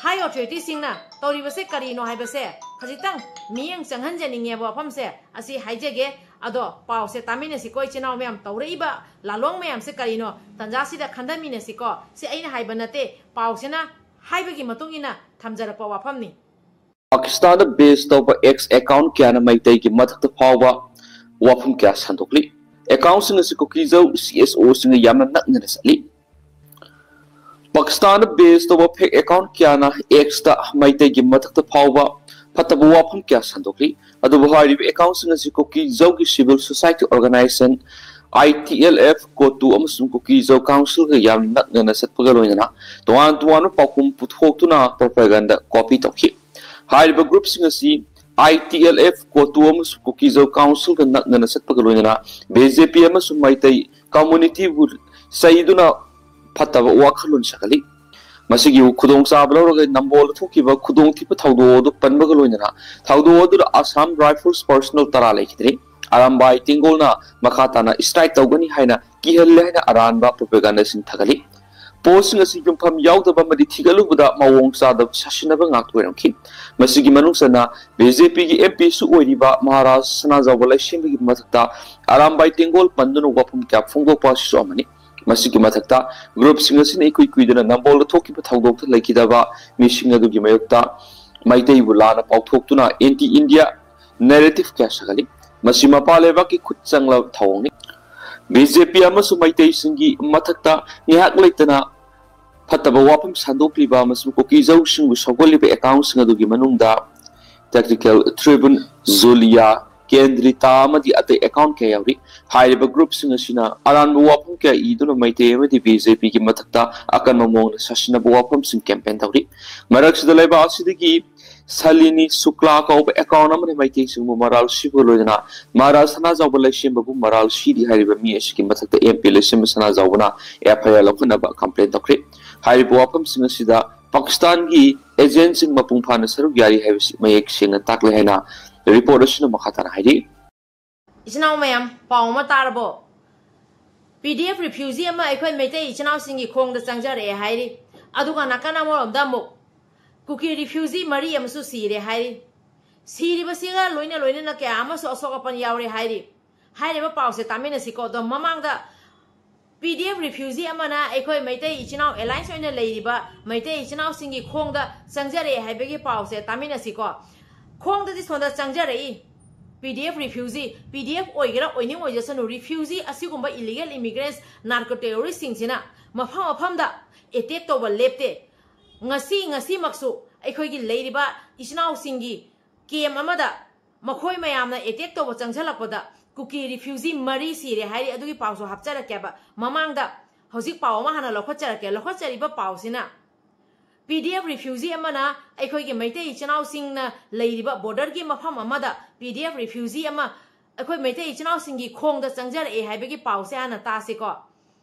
ꯍꯥꯏ ꯑꯣꯊꯣꯔꯤꯇꯤꯁꯤꯡꯅ ꯇꯧꯔꯤꯕꯁꯦ ꯀꯔꯤꯅꯣ ꯍꯥꯏꯕꯁꯦ ꯈꯖꯤꯛꯇꯪ ꯃꯤꯠꯌꯦꯡ ꯆꯪꯍꯟꯖꯅꯤꯡꯉꯦꯕ, ꯋꯥꯐꯝꯁꯦ ꯑꯁꯤ ꯍꯥꯏꯖꯒꯦ꯫ ꯑꯗꯣ ꯄꯥꯎꯁꯦ ꯇꯥꯃꯤꯟꯅꯁꯤꯀꯣ, ꯏꯆꯤꯟ ꯏꯅꯥꯎ ꯃꯌꯥꯝ꯫ ꯇꯧꯔꯛꯏꯕ ꯂꯥꯂꯣꯡ ꯃꯌꯥꯝꯁꯦ ꯀꯔꯤꯅꯣ, ꯇꯥꯟꯖꯥꯁꯤꯗ ꯈꯟꯊꯃꯤꯟꯅꯁꯤꯀꯣ꯫ ꯁꯤ ꯑꯩꯅ ꯍꯥꯏꯕ ꯅꯠꯇꯦ, ꯄꯥꯎꯁꯤꯅ ꯍꯥꯏꯕꯒꯤ ꯃꯇꯨꯡ ꯏꯟꯅ ꯊꯝꯖꯔꯛꯄ ꯋꯥꯐꯝꯅꯤ꯫ ꯄꯥꯀꯤꯁꯇꯥꯟꯗ ꯕꯦꯁ ꯇꯧꯕ ꯑꯦꯛꯁ ꯑꯦꯀꯥꯎꯟꯠ ꯀꯌꯥꯅ ꯃꯩꯇꯩꯒꯤ ꯃꯊꯛꯇ ꯐꯥꯎꯕ ꯋꯥꯐꯝ ꯀꯌꯥ ꯁꯟꯗꯣꯛꯂꯤ꯫ ꯑꯦꯀꯥꯎꯟꯠꯁꯤꯡ ꯑꯁꯤ ꯀꯨꯀꯤꯖꯧ ꯁꯤ ꯑꯦꯁ ꯑꯣꯁꯤꯡꯒ ꯌꯥꯝꯅ ꯅꯛꯅꯅ ꯆꯠꯂꯤ꯫ ꯄꯥꯀꯤꯁꯇꯥꯟꯗ ꯕꯦꯁ ꯇꯧꯕ ꯐꯦꯛ ꯑꯦꯀꯥꯎꯟꯠ ꯀꯌꯥꯅ ꯑꯦꯛꯁꯇ ꯃꯩꯇꯩꯒꯤ ꯃꯊꯛꯇ ꯐꯥꯎꯕ ꯐꯠꯇꯕ ꯋꯥꯐꯝ ꯀꯌꯥ ꯁꯟꯗꯣꯛꯂꯤ꯫ ꯑꯗꯨꯕꯨ ꯍꯥꯏꯔꯤꯕ ꯑꯦꯀꯥꯎꯟꯠꯁꯤꯡ ꯑꯁꯤ ꯀꯨꯀꯤꯖꯧꯒꯤ ꯁꯤꯚꯤꯜ ꯁꯣꯁꯥꯏꯇꯤ ꯑꯣꯔꯒꯅꯥꯏꯖꯦꯁꯟ, ꯑꯥꯏ ꯇꯤ ꯑꯦꯜ ꯑꯦꯐ, ꯀꯣꯇꯨ ꯑꯃꯁꯨꯡ ꯀꯨꯀꯤꯖꯧ ꯀꯥꯎꯟꯁꯤꯜꯒ ꯌꯥꯝꯅ ꯅꯛꯅꯅ ꯆꯠꯄꯒ ꯂꯣꯏꯅꯅ ꯇꯣꯉꯥꯟ ꯇꯣꯉꯥꯟꯕ ꯄꯥꯎꯈꯨꯝ ꯄꯨꯊꯣꯛꯇꯨꯅ ꯄ꯭ꯔꯣꯄꯥꯒꯥꯟꯗꯥ ꯀꯣꯄꯤ ꯇꯧꯈꯤ꯫ ꯍꯥꯏꯔꯤꯕ ꯒ꯭ꯔꯨꯞꯁꯤꯡ ꯑꯁꯤ ꯑꯥꯏ ꯇꯤ ꯑꯦꯜ ꯑꯦꯐ, ꯀꯣꯇꯨ ꯑꯃꯁꯨꯡ ꯀꯨꯀꯤꯖꯧ ꯀꯥꯎꯟꯁꯤꯜꯒ ꯅꯛꯅꯅ ꯆꯠꯄꯒ ꯂꯣꯏꯅꯅ ꯕꯤ ꯖꯦ ꯄꯤ ꯑꯃꯁꯨꯡ ꯃꯩꯇꯩ ꯀꯝꯃꯨꯅꯤꯇꯤꯕꯨ ꯆꯩꯗꯨꯅ ꯐꯠꯇꯕ ꯋꯥꯈꯜꯂꯣꯟ ꯁꯥꯒꯠꯂꯤ꯫ ꯃꯁꯤꯒꯤ ꯈꯨꯗꯣꯡꯆꯥꯕ ꯂꯧꯔꯒ ꯅꯝꯕꯣꯜꯗ ꯊꯣꯛꯈꯤꯕ ꯈꯨꯗꯣꯡꯊꯤꯕ ꯊꯧꯗꯣꯛ ꯑꯗꯨ ꯄꯟꯕꯒ ꯂꯣꯏꯅꯅ ꯊꯧꯗꯣꯛ ꯑꯗꯨꯗ ꯑꯁꯥꯝ ꯔꯥꯏꯐꯜꯁ ꯄꯔꯁꯅꯦꯜ ꯇꯔꯥ ꯂꯩꯈꯤꯗ꯭ꯔꯦ꯫ ꯑꯔꯥꯝꯕꯥꯏ ꯇꯦꯡꯒꯣꯜꯅ ꯃꯈꯥ ꯇꯥꯅ ꯁ꯭ꯇ꯭ꯔꯥꯏꯛ ꯇꯧꯒꯅꯤ ꯍꯥꯏꯅ ꯀꯤꯍꯜꯂꯦ ꯍꯥꯏꯅ ꯑꯔꯥꯟꯕ ꯄ꯭ꯔꯣꯄꯥꯒꯥꯟꯗꯥꯁꯤꯡ ꯊꯥꯒꯠꯂꯤ꯫ ꯄꯣꯁꯁꯤꯡ ꯑꯁꯤ ꯌꯨꯝꯐꯝ ꯌꯥꯎꯗꯕ ꯑꯃꯗꯤ ꯊꯤꯒꯠꯂꯨꯕꯗ ꯃꯑꯣꯡ ꯆꯥꯗꯕ ꯁꯥꯁꯤꯟꯅꯕ ꯉꯥꯛꯇ ꯑꯣꯏꯔꯝꯈꯤ꯫ ꯃꯁꯤꯒꯤ ꯃꯅꯨꯡ ꯆꯟꯅ ꯕꯤ ꯖꯦ ꯄꯤꯒꯤ ꯑꯦꯝ ꯄꯤꯁꯨ ꯑꯣꯏꯔꯤꯕ ꯃꯍꯥꯔꯥꯖ ꯁꯅꯥꯖꯥꯎꯕ ꯂꯩꯁꯦꯝꯕꯒꯤ ꯃꯊꯛꯇ ꯑꯔꯥꯝꯕꯥꯏ ꯇꯦꯡꯒꯣꯜ ꯄꯟꯗꯨꯅ ꯋꯥꯐꯝ ꯀꯌꯥ ꯐꯣꯡꯗꯣꯛꯄ ꯑꯁꯤꯁꯨ ꯑꯃꯅꯤ꯫ ꯃꯁꯤꯒꯤ ꯃꯊꯛꯇ ꯒ꯭ꯔꯨꯞꯁꯤꯡ ꯑꯁꯤꯅ ꯏꯀꯨꯏ ꯀꯨꯏꯗꯅ ꯅꯝꯕꯣꯜꯗ ꯊꯣꯛꯈꯤꯕ ꯊꯧꯗꯣꯛꯇ ꯂꯩꯈꯤꯗꯕ ꯃꯤꯁꯤꯡ ꯑꯗꯨꯒꯤ ꯃꯥꯌꯣꯛꯇ ꯃꯩꯇꯩꯕꯨ ꯂꯥꯟꯅ ꯄꯥꯎꯊꯣꯛꯇꯨꯅ ꯑꯦꯟꯇꯤ ꯏꯟꯗꯤꯌꯥ ꯅꯦꯔꯦꯇꯤꯚ ꯀꯌꯥ ꯁꯥꯒꯠꯂꯤ꯫ ꯃꯁꯤ ꯃꯄꯥꯟ ꯂꯩꯕꯥꯛꯀꯤ ꯈꯨꯠ ꯆꯪꯂꯕ ꯊꯧꯑꯣꯡꯅꯤ꯫ ꯕꯤ ꯖꯦ ꯄꯤ ꯑꯃꯁꯨꯡ ꯃꯩꯇꯩꯁꯤꯡꯒꯤ ꯃꯊꯛꯇ ꯉꯥꯏꯍꯥꯛ ꯂꯩꯇꯅ ꯐꯠꯇꯕ ꯋꯥꯐꯝ ꯁꯟꯗꯣꯛꯂꯤꯕ ꯑꯃꯁꯨꯡ ꯀꯨꯀꯤꯖꯧꯁꯤꯡꯕꯨ ꯁꯧꯒꯠꯂꯤꯕ ꯑꯦꯀꯥꯎꯟꯁꯤꯡ ꯑꯗꯨꯒꯤ ꯃꯅꯨꯡꯗ ꯇꯦꯛꯇꯤꯀꯦꯜ ꯇ꯭ꯔꯤꯕꯨꯟ, ꯖꯨꯂꯤꯌꯥ, ꯀꯦꯟꯗ꯭ꯔꯤꯇꯥ ꯑꯃꯗꯤ ꯑꯇꯩ ꯑꯦꯀꯥꯎꯟ ꯀꯌꯥ ꯌꯥꯎꯔꯤ꯫ ꯍꯥꯏꯔꯤꯕ ꯒ꯭ꯔꯨꯞꯁꯤꯡ ꯑꯁꯤꯅ ꯑꯔꯥꯟꯕ ꯋꯥꯐꯝ ꯀꯌꯥ ꯏꯗꯨꯅ ꯃꯩꯇꯩ ꯑꯃꯗꯤ ꯕꯤ ꯖꯦ ꯄꯤꯒꯤ ꯃꯊꯛꯇ ꯑꯀꯟꯕ ꯃꯑꯣꯡꯗ ꯁꯥꯁꯤꯟꯅꯕ ꯋꯥꯐꯝꯁꯤꯡ ꯀꯦꯝꯄꯦꯟ ꯇꯧꯔꯤ꯫ ꯃꯔꯛꯁꯤꯗ ꯂꯩꯕꯥꯛ ꯑꯁꯤꯗꯒꯤ ꯁꯂꯤꯅꯤ ꯁꯨꯀ꯭ꯂꯥ ꯀꯧꯕ ꯑꯦꯀꯥꯎꯟ ꯑꯃꯅ ꯃꯩꯇꯩꯁꯤꯡꯕꯨ ꯃꯔꯥꯜ ꯁꯤꯕ ꯂꯣꯏꯅꯅ ꯃꯍꯥꯔꯥꯖ ꯁꯅꯥꯖꯥꯎꯕ ꯂꯩꯁꯦꯝꯕꯕꯨ ꯃꯔꯥꯜ ꯁꯤꯔꯤ ꯍꯥꯏꯔꯤꯕ ꯃꯤ ꯑꯁꯤꯒꯤ ꯃꯊꯛꯇ ꯑꯦꯝ ꯄꯤ ꯂꯩꯁꯦꯝꯕ ꯁꯅꯥꯖꯥꯎꯕꯅ ꯑꯦꯐ ꯑꯥꯏ ꯑꯥꯔ ꯂꯧꯈꯠꯅꯕ ꯀꯝꯄ꯭ꯂꯦꯟ ꯇꯧꯈ꯭ꯔꯦ꯫ ꯍꯥꯏꯔꯤꯕ ꯋꯥꯐꯝꯁꯤꯡ ꯑꯁꯤꯗ ꯄꯥꯀꯤꯁꯇꯥꯟꯒꯤ ꯑꯦꯖꯦꯟꯁꯤꯡ ꯃꯄꯨꯡ ꯐꯥꯅ ꯁꯔꯨꯛ ꯌꯥꯔꯤ ꯍꯥꯏꯕꯁꯤ ꯃꯌꯦꯛ ꯁꯦꯡꯅ ꯇꯥꯛꯂꯦ ꯍꯥꯏꯅ ꯔꯤꯄꯣꯔꯠ ꯑꯁꯤꯅ ꯃꯈꯥ ꯇꯥꯅ ꯍꯥꯏꯔꯤ꯫ ꯏꯆꯤꯟ ꯏꯅꯥꯎ ꯃꯌꯥꯝ, ꯄꯥꯎ ꯑꯃ ꯇꯥꯔꯕꯣ? ꯄꯤ ꯗꯤ ꯑꯦꯐ ꯔꯤꯐ꯭ꯌꯨꯖꯤ ꯑꯃ ꯑꯩꯈꯣꯏ ꯃꯩꯇꯩ ꯏꯆꯤꯟ ꯏꯅꯥꯎꯁꯤꯡꯒꯤ ꯈꯣꯡꯗ ꯆꯪꯖꯔꯛꯑꯦ ꯍꯥꯏꯔꯤ꯫ ꯑꯗꯨꯒ ꯅꯥꯀꯟ ꯑꯃꯔꯣꯝꯗ ꯑꯃꯨꯛ ꯀꯨꯀꯤ ꯔꯤꯐ꯭ꯌꯨꯖꯤ ꯃꯔꯤ ꯑꯃꯁꯨ ꯁꯤꯔꯦ ꯍꯥꯏꯔꯤ꯫ ꯁꯤꯔꯤꯕꯁꯤꯒ ꯂꯣꯏꯅ ꯂꯣꯏꯅꯅ ꯀꯌꯥ ꯑꯃꯁꯨ ꯑꯁꯣꯛ ꯑꯄꯟ ꯌꯥꯎꯔꯦ ꯍꯥꯏꯔꯤ꯫ ꯍꯥꯏꯔꯤꯕ ꯄꯥꯎꯁꯦ ꯇꯥꯃꯤꯟꯅꯁꯤꯀꯣ꯫ ꯑꯗꯣ ꯃꯃꯥꯡꯗ ꯄꯤ ꯗꯤ ꯑꯦꯐ ꯔꯤꯐ꯭ꯌꯨꯖꯤ ꯑꯃꯅ ꯑꯩꯈꯣꯏ ꯃꯩꯇꯩ ꯏꯆꯤꯟ ꯏꯅꯥꯎ ꯑꯦꯂꯥꯏꯟꯁ ꯑꯣꯏꯅ ꯂꯩꯔꯤꯕ ꯃꯩꯇꯩ ꯏꯆꯤꯟ ꯏꯅꯥꯎꯁꯤꯡꯒꯤ ꯈꯣꯡꯗ ꯆꯪꯖꯔꯛꯑꯦ ꯍꯥꯏꯕꯒꯤ ꯄꯥꯎꯁꯦ ꯇꯥꯃꯤꯟꯅꯁꯤꯀꯣ꯫ ꯈꯣꯡꯗꯗꯤ ꯁꯣꯝꯗ ꯆꯪꯖꯔꯛꯏ꯫ ꯄꯤ ꯗꯤ ꯑꯦꯐ ꯔꯤꯐ꯭ꯌꯨꯖꯤ, ꯄꯤ ꯗꯤ ꯑꯦꯐ ꯑꯣꯏꯒꯦꯔꯥ ꯑꯣꯏꯅꯤꯡ ꯑꯣꯏꯖꯁꯅꯨ, ꯔꯤꯐ꯭ꯌꯨꯖꯤ ꯑꯁꯤꯒꯨꯝꯕ ꯏꯂꯤꯒꯦꯜ ꯏꯃꯤꯒ꯭ꯔꯦꯟꯁ, ꯅꯥꯔꯀꯣ ꯇꯦꯔꯣꯔꯤꯁꯁꯤꯡꯁꯤꯅ ꯃꯐꯝ ꯃꯐꯝꯗ ꯑꯦꯇꯦꯛ ꯇꯧꯕ ꯂꯦꯞꯇꯦ꯫ ꯉꯁꯤ, ꯉꯁꯤꯃꯛꯁꯨ ꯑꯩꯈꯣꯏꯒꯤ ꯂꯩꯔꯤꯕ ꯏꯆꯤꯟ ꯏꯅꯥꯎꯁꯤꯡꯒꯤ ꯀꯦꯝ ꯑꯃꯗ ꯃꯈꯣꯏ ꯃꯌꯥꯝꯅ ꯑꯦꯇꯦꯛ ꯇꯧꯕ ꯆꯪꯁꯤꯜꯂꯛꯄꯗ ꯀꯨꯀꯤ ꯔꯤꯐ꯭ꯌꯨꯖꯤ ꯃꯔꯤ ꯁꯤꯔꯦ ꯍꯥꯏꯔꯤ꯫ ꯑꯗꯨꯒꯤ ꯄꯥꯎꯁꯨ ꯍꯥꯞꯆꯔꯛꯀꯦꯕ꯫ ꯃꯃꯥꯡꯗ ꯍꯧꯖꯤꯛ ꯄꯥꯎ ꯑꯃ ꯍꯥꯟꯅ ꯂꯧꯈꯠꯆꯔꯛꯀꯦ꯫ ꯂꯧꯈꯠꯆꯔꯤꯕ ꯄꯥꯎꯁꯤꯅ ꯄꯤ ꯗꯤ ꯑꯦꯐ ꯔꯤꯐ꯭ꯌꯨꯖꯤ ꯑꯃꯅ ꯑꯩꯈꯣꯏꯒꯤ ꯃꯩꯇꯩ ꯏꯆꯤꯟ ꯏꯅꯥꯎꯁꯤꯡꯅ ꯂꯩꯔꯤꯕ ꯕꯣꯔꯗꯔꯒꯤ ꯃꯐꯝ ꯑꯃꯗ ꯄꯤ ꯗꯤ ꯑꯦꯐ ꯔꯤꯐ꯭ꯌꯨꯖꯤ ꯑꯃ ꯑꯩꯈꯣꯏ ꯃꯩꯇꯩ ꯏꯆꯤꯟ ꯏꯅꯥꯎꯁꯤꯡꯒꯤ ꯈꯣꯡꯗ ꯆꯪꯖꯔꯛꯑꯦ ꯍꯥꯏꯕꯒꯤ ꯄꯥꯎꯁꯦ ꯍꯥꯟꯅ ꯇꯥꯁꯤꯀꯣ꯫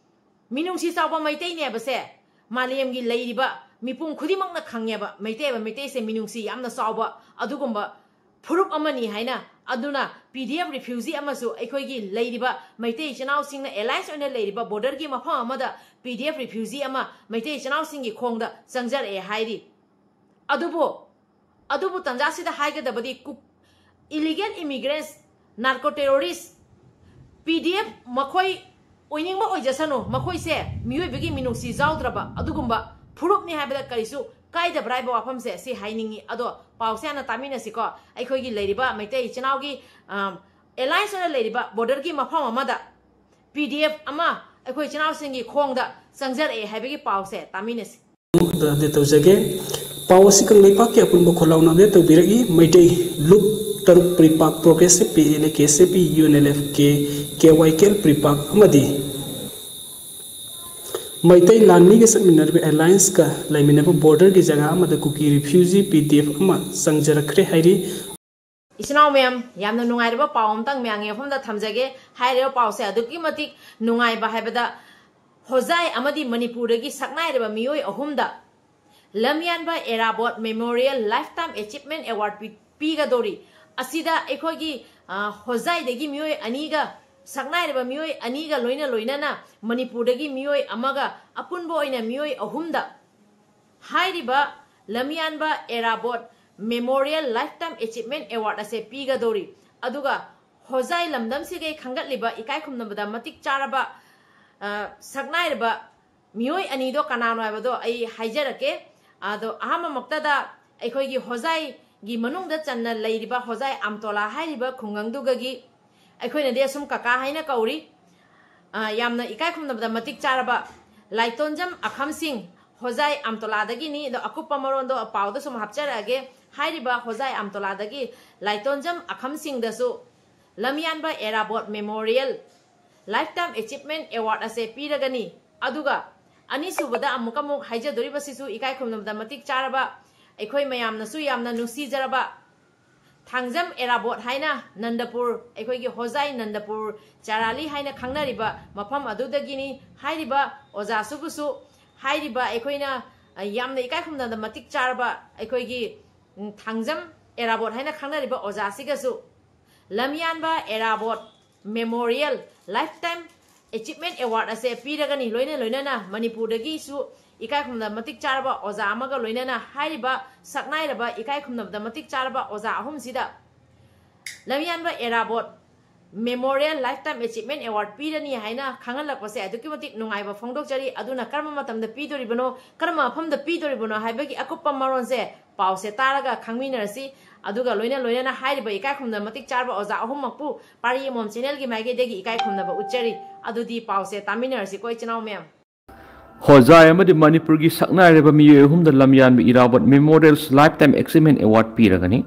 ꯃꯤꯅꯨꯡꯁꯤ ꯆꯥꯎꯕ ꯃꯩꯇꯩꯅꯦꯕꯁꯦ ꯃꯥꯂꯦꯝꯒꯤ ꯂꯩꯔꯤꯕ ꯃꯤꯄꯨꯝ ꯈꯨꯗꯤꯡꯃꯛꯅ ꯈꯪꯉꯦꯕ꯫ ꯃꯩꯇꯩ ꯍꯥꯏꯕ ꯃꯩꯇꯩꯁꯦ ꯃꯤꯅꯨꯡꯁꯤ ꯌꯥꯝꯅ ꯆꯥꯎꯕ ꯑꯗꯨꯒꯨꯝꯕ ꯐꯨꯔꯨꯞ ꯑꯃꯅꯤ ꯍꯥꯏꯅ꯫ ꯑꯗꯨꯅ ꯄꯤ ꯗꯤ ꯑꯦꯐ ꯔꯤꯐ꯭ꯌꯨꯖꯤ ꯑꯃꯁꯨ ꯑꯩꯈꯣꯏꯒꯤ ꯂꯩꯔꯤꯕ ꯃꯩꯇꯩ ꯏꯆꯤꯟ ꯏꯅꯥꯎꯁꯤꯡꯅ ꯑꯦꯂꯥꯏꯟꯁ ꯑꯣꯏꯅ ꯂꯩꯔꯤꯕ ꯕꯣꯔꯗꯔꯒꯤ ꯃꯐꯝ ꯑꯃꯗ ꯄꯤ ꯗꯤ ꯑꯦꯐ ꯔꯤꯐ꯭ꯌꯨꯖꯤ ꯑꯃ ꯃꯩꯇꯩ ꯏꯆꯤꯟ ꯏꯅꯥꯎꯁꯤꯡꯒꯤ ꯈꯣꯡꯗ ꯆꯪꯖꯔꯛꯑꯦ ꯍꯥꯏꯔꯤ꯫ ꯑꯗꯨꯕꯨ, ꯑꯗꯨꯕꯨ ꯇꯟꯖꯥꯁꯤꯗ ꯍꯥꯏꯒꯗꯕꯗꯤ ꯀꯨꯛ ꯏꯂꯤꯒꯦꯜ ꯏꯃꯤꯒ꯭ꯔꯦꯟꯁ, ꯅꯥꯔꯀꯣ ꯇꯦꯔꯣꯔꯤꯁ, ꯄꯤ ꯗꯤ ꯑꯦꯐ ꯃꯈꯣꯏ ꯑꯣꯏꯅꯤꯡꯕ ꯑꯣꯏꯖꯁꯅꯨ, ꯃꯈꯣꯏꯁꯦ ꯃꯤꯑꯣꯏꯕꯒꯤ ꯃꯤꯅꯨꯡꯁꯤ ꯌꯥꯎꯗ꯭ꯔꯕ ꯑꯗꯨꯒꯨꯝꯕ ꯐꯨꯔꯨꯞꯅꯤ ꯍꯥꯏꯕꯗ ꯀꯔꯤꯁꯨ ꯀꯥꯏꯗꯕ꯭ꯔꯥ ꯍꯥꯏꯕ ꯋꯥꯐꯝꯁꯦ ꯁꯤ ꯍꯥꯏꯅꯤꯡꯉꯤ꯫ ꯑꯗꯣ ꯄꯥꯎꯁꯦ ꯍꯥꯟꯅ ꯇꯥꯃꯤꯟꯅꯁꯤꯀꯣ꯫ ꯑꯩꯈꯣꯏꯒꯤ ꯂꯩꯔꯤꯕ ꯃꯩꯇꯩ ꯏꯆꯤꯟ ꯏꯅꯥꯎꯒꯤ, ꯑꯝ, ꯑꯦꯂꯥꯏꯟꯁ ꯑꯣꯏꯅ ꯂꯩꯔꯤꯕ ꯕꯣꯔꯗꯔꯒꯤ ꯃꯐꯝ ꯑꯃꯗ ꯄꯤ ꯗꯤ ꯑꯦꯐ ꯑꯃ ꯑꯩꯈꯣꯏ ꯏꯆꯤꯟ ꯏꯅꯥꯎꯁꯤꯡꯒꯤ ꯈꯣꯡꯗ ꯆꯪꯖꯔꯛꯑꯦ ꯍꯥꯏꯕꯒꯤ ꯄꯥꯎꯁꯦ ꯇꯥꯃꯤꯟꯅꯁꯤ꯫ ꯑꯞꯗꯦꯠ ꯇꯧꯖꯒꯦ꯫ ꯄꯥꯎ ꯑꯁꯤ ꯀꯪꯂꯩꯄꯥꯛꯀꯤ ꯑꯄꯨꯟꯕ ꯈꯣꯜꯂꯥꯎꯅ ꯑꯞꯗꯦꯠ ꯇꯧꯕꯤꯔꯛꯏ꯫ ꯃꯩꯇꯩ ꯂꯨꯞ ꯇꯔꯨꯛ PREPAK progressive P L A K S A P U N L F K K Y K L PREPAK ꯑꯃꯗꯤ ꯃꯩꯇꯩ ꯂꯥꯟꯃꯤꯒ ꯆꯠꯃꯤꯟꯅꯔꯤꯕ ꯑꯦꯂꯥꯌꯟꯁꯀ ꯂꯩꯃꯤꯟꯅꯕ ꯕꯣꯔꯗꯔꯒꯤ ꯖꯒꯥ ꯑꯃꯗ ꯀꯨꯀꯤ ꯔꯤꯐ꯭ꯌꯨꯖꯤ ꯄꯤ ꯗꯤ ꯑꯦꯐ ꯑꯃ ꯆꯪꯖꯔꯛꯈ꯭ꯔꯦ ꯍꯥꯏꯔꯤ꯫ ꯏꯆꯤꯟ ꯏꯅꯥꯎ ꯃꯌꯥꯝ, ꯌꯥꯝꯅ ꯅꯨꯡꯉꯥꯏꯔꯕ ꯄꯥꯎ ꯑꯃꯇꯪ ꯃꯌꯥꯝꯒꯤ ꯃꯐꯝꯗ ꯊꯝꯖꯒꯦ꯫ ꯍꯥꯏꯔꯤꯕ ꯄꯥꯎꯁꯦ ꯑꯗꯨꯛꯀꯤ ꯃꯇꯤꯛ ꯅꯨꯡꯉꯥꯏꯕ ꯍꯥꯏꯕꯗ, ꯍꯣꯖꯥꯏ ꯑꯃꯗꯤ ꯃꯅꯤꯄꯨꯔꯗꯒꯤ ꯁꯛꯅꯥꯏꯔꯕ ꯃꯤꯑꯣꯏ ꯑꯍꯨꯝꯗ ꯂꯝꯌꯥꯟꯕ ꯑꯦꯔꯥꯕꯣꯠ ꯃꯦꯃꯣꯔꯤꯌꯦꯜ ꯂꯥꯏꯐ ꯇꯥꯏꯝ ꯑꯦꯆꯤꯞꯃꯦꯟ ꯑꯦꯋꯥꯔꯗ ꯄꯤ-, ꯄꯤꯒꯗꯧꯔꯤ꯫ ꯑꯁꯤꯗ ꯑꯩꯈꯣꯏꯒꯤ, ꯑ, ꯍꯣꯖꯥꯏꯗꯒꯤ ꯃꯤꯑꯣꯏ ꯑꯅꯤꯒ, ꯁꯛꯅꯥꯏꯔꯕ ꯃꯤꯑꯣꯏ ꯑꯅꯤꯒ ꯂꯣꯏꯅ ꯂꯣꯏꯅꯅ ꯃꯅꯤꯄꯨꯔꯗꯒꯤ ꯃꯤꯑꯣꯏ ꯑꯃꯒ, ꯑꯄꯨꯟꯕ ꯑꯣꯏꯅ ꯃꯤꯑꯣꯏ ꯑꯍꯨꯝꯗ ꯍꯥꯏꯔꯤꯕ ꯂꯝꯌꯥꯟꯕ ꯑꯦꯔꯥꯕꯣꯠ ꯃꯦꯃꯣꯔꯤꯌꯦꯜ ꯂꯥꯏꯐ ꯇꯥꯏꯝ ꯑꯦꯆꯤꯞꯃꯦꯟ ꯑꯦꯋꯥꯔꯗ ꯑꯁꯦ ꯄꯤꯒꯗꯧꯔꯤ꯫ ꯑꯗꯨꯒ ꯍꯣꯖꯥꯏ ꯂꯝꯗꯝꯁꯤꯒꯤ ꯈꯟꯒꯠꯂꯤꯕ ꯏꯀꯥꯏ ꯈꯨꯝꯅꯕꯗ ꯃꯇꯤꯛ ꯆꯥꯔꯕ, ꯑ, ꯁꯛꯅꯥꯏꯔꯕ ꯃꯤꯑꯣꯏ ꯑꯅꯤꯗꯣ ꯀꯅꯥꯅꯣ ꯍꯥꯏꯕꯗꯣ ꯑꯩ ꯍꯥꯏꯖꯔꯛꯀꯦ꯫ ꯑꯗꯣ ꯑꯍꯥꯟꯕꯃꯛꯇꯗ ꯑꯩꯈꯣꯏꯒꯤ ꯍꯣꯖꯥꯏꯒꯤ ꯃꯅꯨꯡꯗ ꯆꯟꯅ ꯂꯩꯔꯤꯕ ꯍꯣꯖꯥꯏ ꯑꯝꯇꯣꯂꯥ ꯍꯥꯏꯔꯤꯕ ꯈꯨꯡꯒꯪꯗꯨꯒꯒꯤ, ꯑꯩꯈꯣꯏꯅꯗꯤ ꯑꯁꯨꯝ ꯀꯀꯥ ꯍꯥꯏꯅ ꯀꯧꯔꯤ, ꯑ, ꯌꯥꯝꯅ ꯏꯀꯥꯏ ꯈꯨꯝꯅꯕꯗ ꯃꯇꯤꯛ ꯆꯥꯔꯕ ꯂꯥꯏꯇꯣꯟꯖꯝ ꯑꯈꯝꯁꯤꯡ, ꯍꯣꯖꯥꯏ ꯑꯝꯇꯣꯂꯥꯗꯒꯤꯅꯤ꯫ ꯑꯗꯣ ꯑꯀꯨꯞꯄ ꯃꯔꯣꯟꯗꯣ ꯄꯥꯎꯗ ꯁꯨꯝ ꯍꯥꯞꯆꯔꯛꯑꯒꯦ꯫ ꯍꯥꯏꯔꯤꯕ ꯍꯣꯖꯥꯏ ꯑꯝꯇꯣꯂꯥꯗꯒꯤ ꯂꯥꯏꯇꯣꯟꯖꯝ ꯑꯈꯝꯁꯤꯡꯗꯁꯨ ꯂꯝꯌꯥꯟꯕ ꯑꯦꯔꯥꯕꯣꯠ ꯃꯦꯃꯣꯔꯤꯌꯦꯜ ꯂꯥꯏꯐ ꯇꯥꯏꯝ ꯑꯦꯆꯤꯞꯃꯦꯟ ꯑꯦꯋꯥꯔꯗ ꯑꯁꯦ ꯄꯤꯔꯒꯅꯤ꯫ ꯑꯗꯨꯒ ꯑꯅꯤꯁꯨꯕꯗ ꯑꯃꯨꯛ ꯑꯃꯨꯛ ꯍꯥꯏꯖꯗꯣꯔꯤꯕꯁꯤꯁꯨ ꯏꯀꯥꯏ ꯈꯨꯝꯅꯕꯗ ꯃꯇꯤꯛ ꯆꯥꯔꯕ, ꯑꯩꯈꯣꯏ ꯃꯌꯥꯝꯅꯁꯨ ꯌꯥꯝꯅ ꯅꯨꯡꯁꯤꯖꯔꯕ ꯊꯥꯡꯖꯝ ꯑꯦꯔꯥꯕꯣꯠ ꯍꯥꯏꯅ ꯅꯟꯗꯄꯨꯔ, ꯑꯩꯈꯣꯏꯒꯤ ꯍꯣꯖꯥꯏ ꯅꯟꯗꯄꯨꯔ ꯆꯥꯔꯥꯂꯤ ꯍꯥꯏꯅ ꯈꯪꯅꯔꯤꯕ ꯃꯐꯝ ꯑꯗꯨꯗꯒꯤꯅꯤ꯫ ꯍꯥꯏꯔꯤꯕ ꯑꯣꯖꯥꯁꯨꯕꯨꯁꯨ ꯍꯥꯏꯔꯤꯕ ꯑꯩꯈꯣꯏꯅ, ꯑ, ꯌꯥꯝꯅ ꯏꯀꯥꯏ ꯈꯨꯝꯅꯕꯗ ꯃꯇꯤꯛ ꯆꯥꯔꯕ ꯑꯩꯈꯣꯏꯒꯤ, ꯎꯝ, ꯊꯥꯡꯖꯝ ꯑꯦꯔꯥꯕꯣꯠ ꯍꯥꯏꯅ ꯈꯪꯅꯔꯤꯕ ꯑꯣꯖꯥꯁꯤꯒꯁꯨ ꯂꯝꯌꯥꯟꯕ ꯑꯦꯔꯥꯕꯣꯠ ꯃꯦꯃꯣꯔꯤꯌꯦꯜ ꯂꯥꯏꯐ ꯇꯥꯏꯝ ꯑꯦꯆꯤꯞꯃꯦꯟ ꯑꯦꯋꯥꯔꯗ ꯑꯁꯦ ꯄꯤꯔꯒꯅꯤ꯫ ꯂꯣꯏꯅ ꯂꯣꯏꯅꯅ ꯃꯅꯤꯄꯨꯔꯗꯒꯤꯁꯨ ꯏꯀꯥꯏ ꯈꯨꯝꯅꯕꯗ ꯃꯇꯤꯛ ꯆꯥꯔꯕ ꯑꯣꯖꯥ ꯑꯃꯒ ꯂꯣꯏꯅꯅ ꯍꯥꯏꯔꯤꯕ ꯁꯛꯅꯥꯏꯔꯕ ꯏꯀꯥꯏ ꯈꯨꯝꯅꯕꯗ ꯃꯇꯤꯛ ꯆꯥꯔꯕ ꯑꯣꯖꯥ ꯑꯍꯨꯝꯁꯤꯗ ꯂꯝꯌꯥꯟꯕ ꯑꯦꯔꯥꯕꯣꯠ ꯃꯦꯃꯣꯔꯤꯌꯦꯜ ꯂꯥꯏꯐ ꯇꯥꯏꯝ ꯑꯦꯆꯤꯞꯃꯦꯟ ꯑꯦꯋꯥꯔꯗ ꯄꯤꯔꯅꯤ ꯍꯥꯏꯅ ꯈꯪꯍꯜꯂꯛꯄꯁꯦ ꯑꯗꯨꯛꯀꯤ ꯃꯇꯤꯛ ꯅꯨꯡꯉꯥꯏꯕ ꯐꯣꯡꯗꯣꯛꯆꯔꯤ꯫ ꯑꯗꯨꯅ ꯀꯔꯝꯕ ꯃꯇꯝꯗ ꯄꯤꯗꯣꯔꯤꯕꯅꯣ, ꯀꯔꯝꯕ ꯃꯐꯝꯗ ꯄꯤꯗꯣꯔꯤꯕꯅꯣ ꯍꯥꯏꯕꯒꯤ ꯑꯀꯨꯞꯄ ꯃꯔꯣꯟꯁꯦ ꯄꯥꯎꯁꯦ ꯇꯥꯔꯒ ꯈꯪꯃꯤꯟꯅꯔꯁꯤ꯫ ꯑꯗꯨꯒ ꯂꯣꯏꯅ ꯂꯣꯏꯅꯅ ꯍꯥꯏꯔꯤꯕ ꯏꯀꯥꯏ ꯈꯨꯝꯅꯕ ꯃꯇꯤꯛ ꯆꯥꯔꯕ ꯑꯣꯖꯥ ꯑꯍꯨꯝꯃꯛꯄꯨ ꯄꯥꯔꯤ ꯑꯃꯃꯝ ꯆꯦꯅꯦꯜꯒꯤ ꯃꯥꯏꯀꯩꯗꯒꯤ ꯏꯀꯥꯏ ꯈꯨꯝꯅꯕ ꯎꯠꯆꯔꯤ꯫ ꯑꯗꯨꯗꯤ ꯄꯥꯎꯁꯦ ꯇꯥꯃꯤꯟꯅꯔꯁꯤꯀꯣ, ꯏꯆꯤꯟ ꯏꯅꯥꯎ ꯃꯌꯥꯝ꯫ ꯍꯣꯖꯥꯏ ꯑꯃꯗꯤ ꯃꯅꯤꯄꯨꯔꯒꯤ ꯁꯛꯅꯥꯏꯔꯕ ꯃꯤꯑꯣꯏ ꯑꯍꯨꯝꯗ ꯂꯝꯌꯥꯟꯕ ꯏꯔꯥꯕꯣꯠ ꯃꯦꯃꯣꯔꯤꯌꯦꯜꯁ ꯂꯥꯏꯐ ꯇꯥꯏꯝ ꯑꯦꯆꯤꯞꯃꯦꯟ ꯑꯦꯋꯥꯔꯗ ꯄꯤꯔꯒꯅꯤ꯫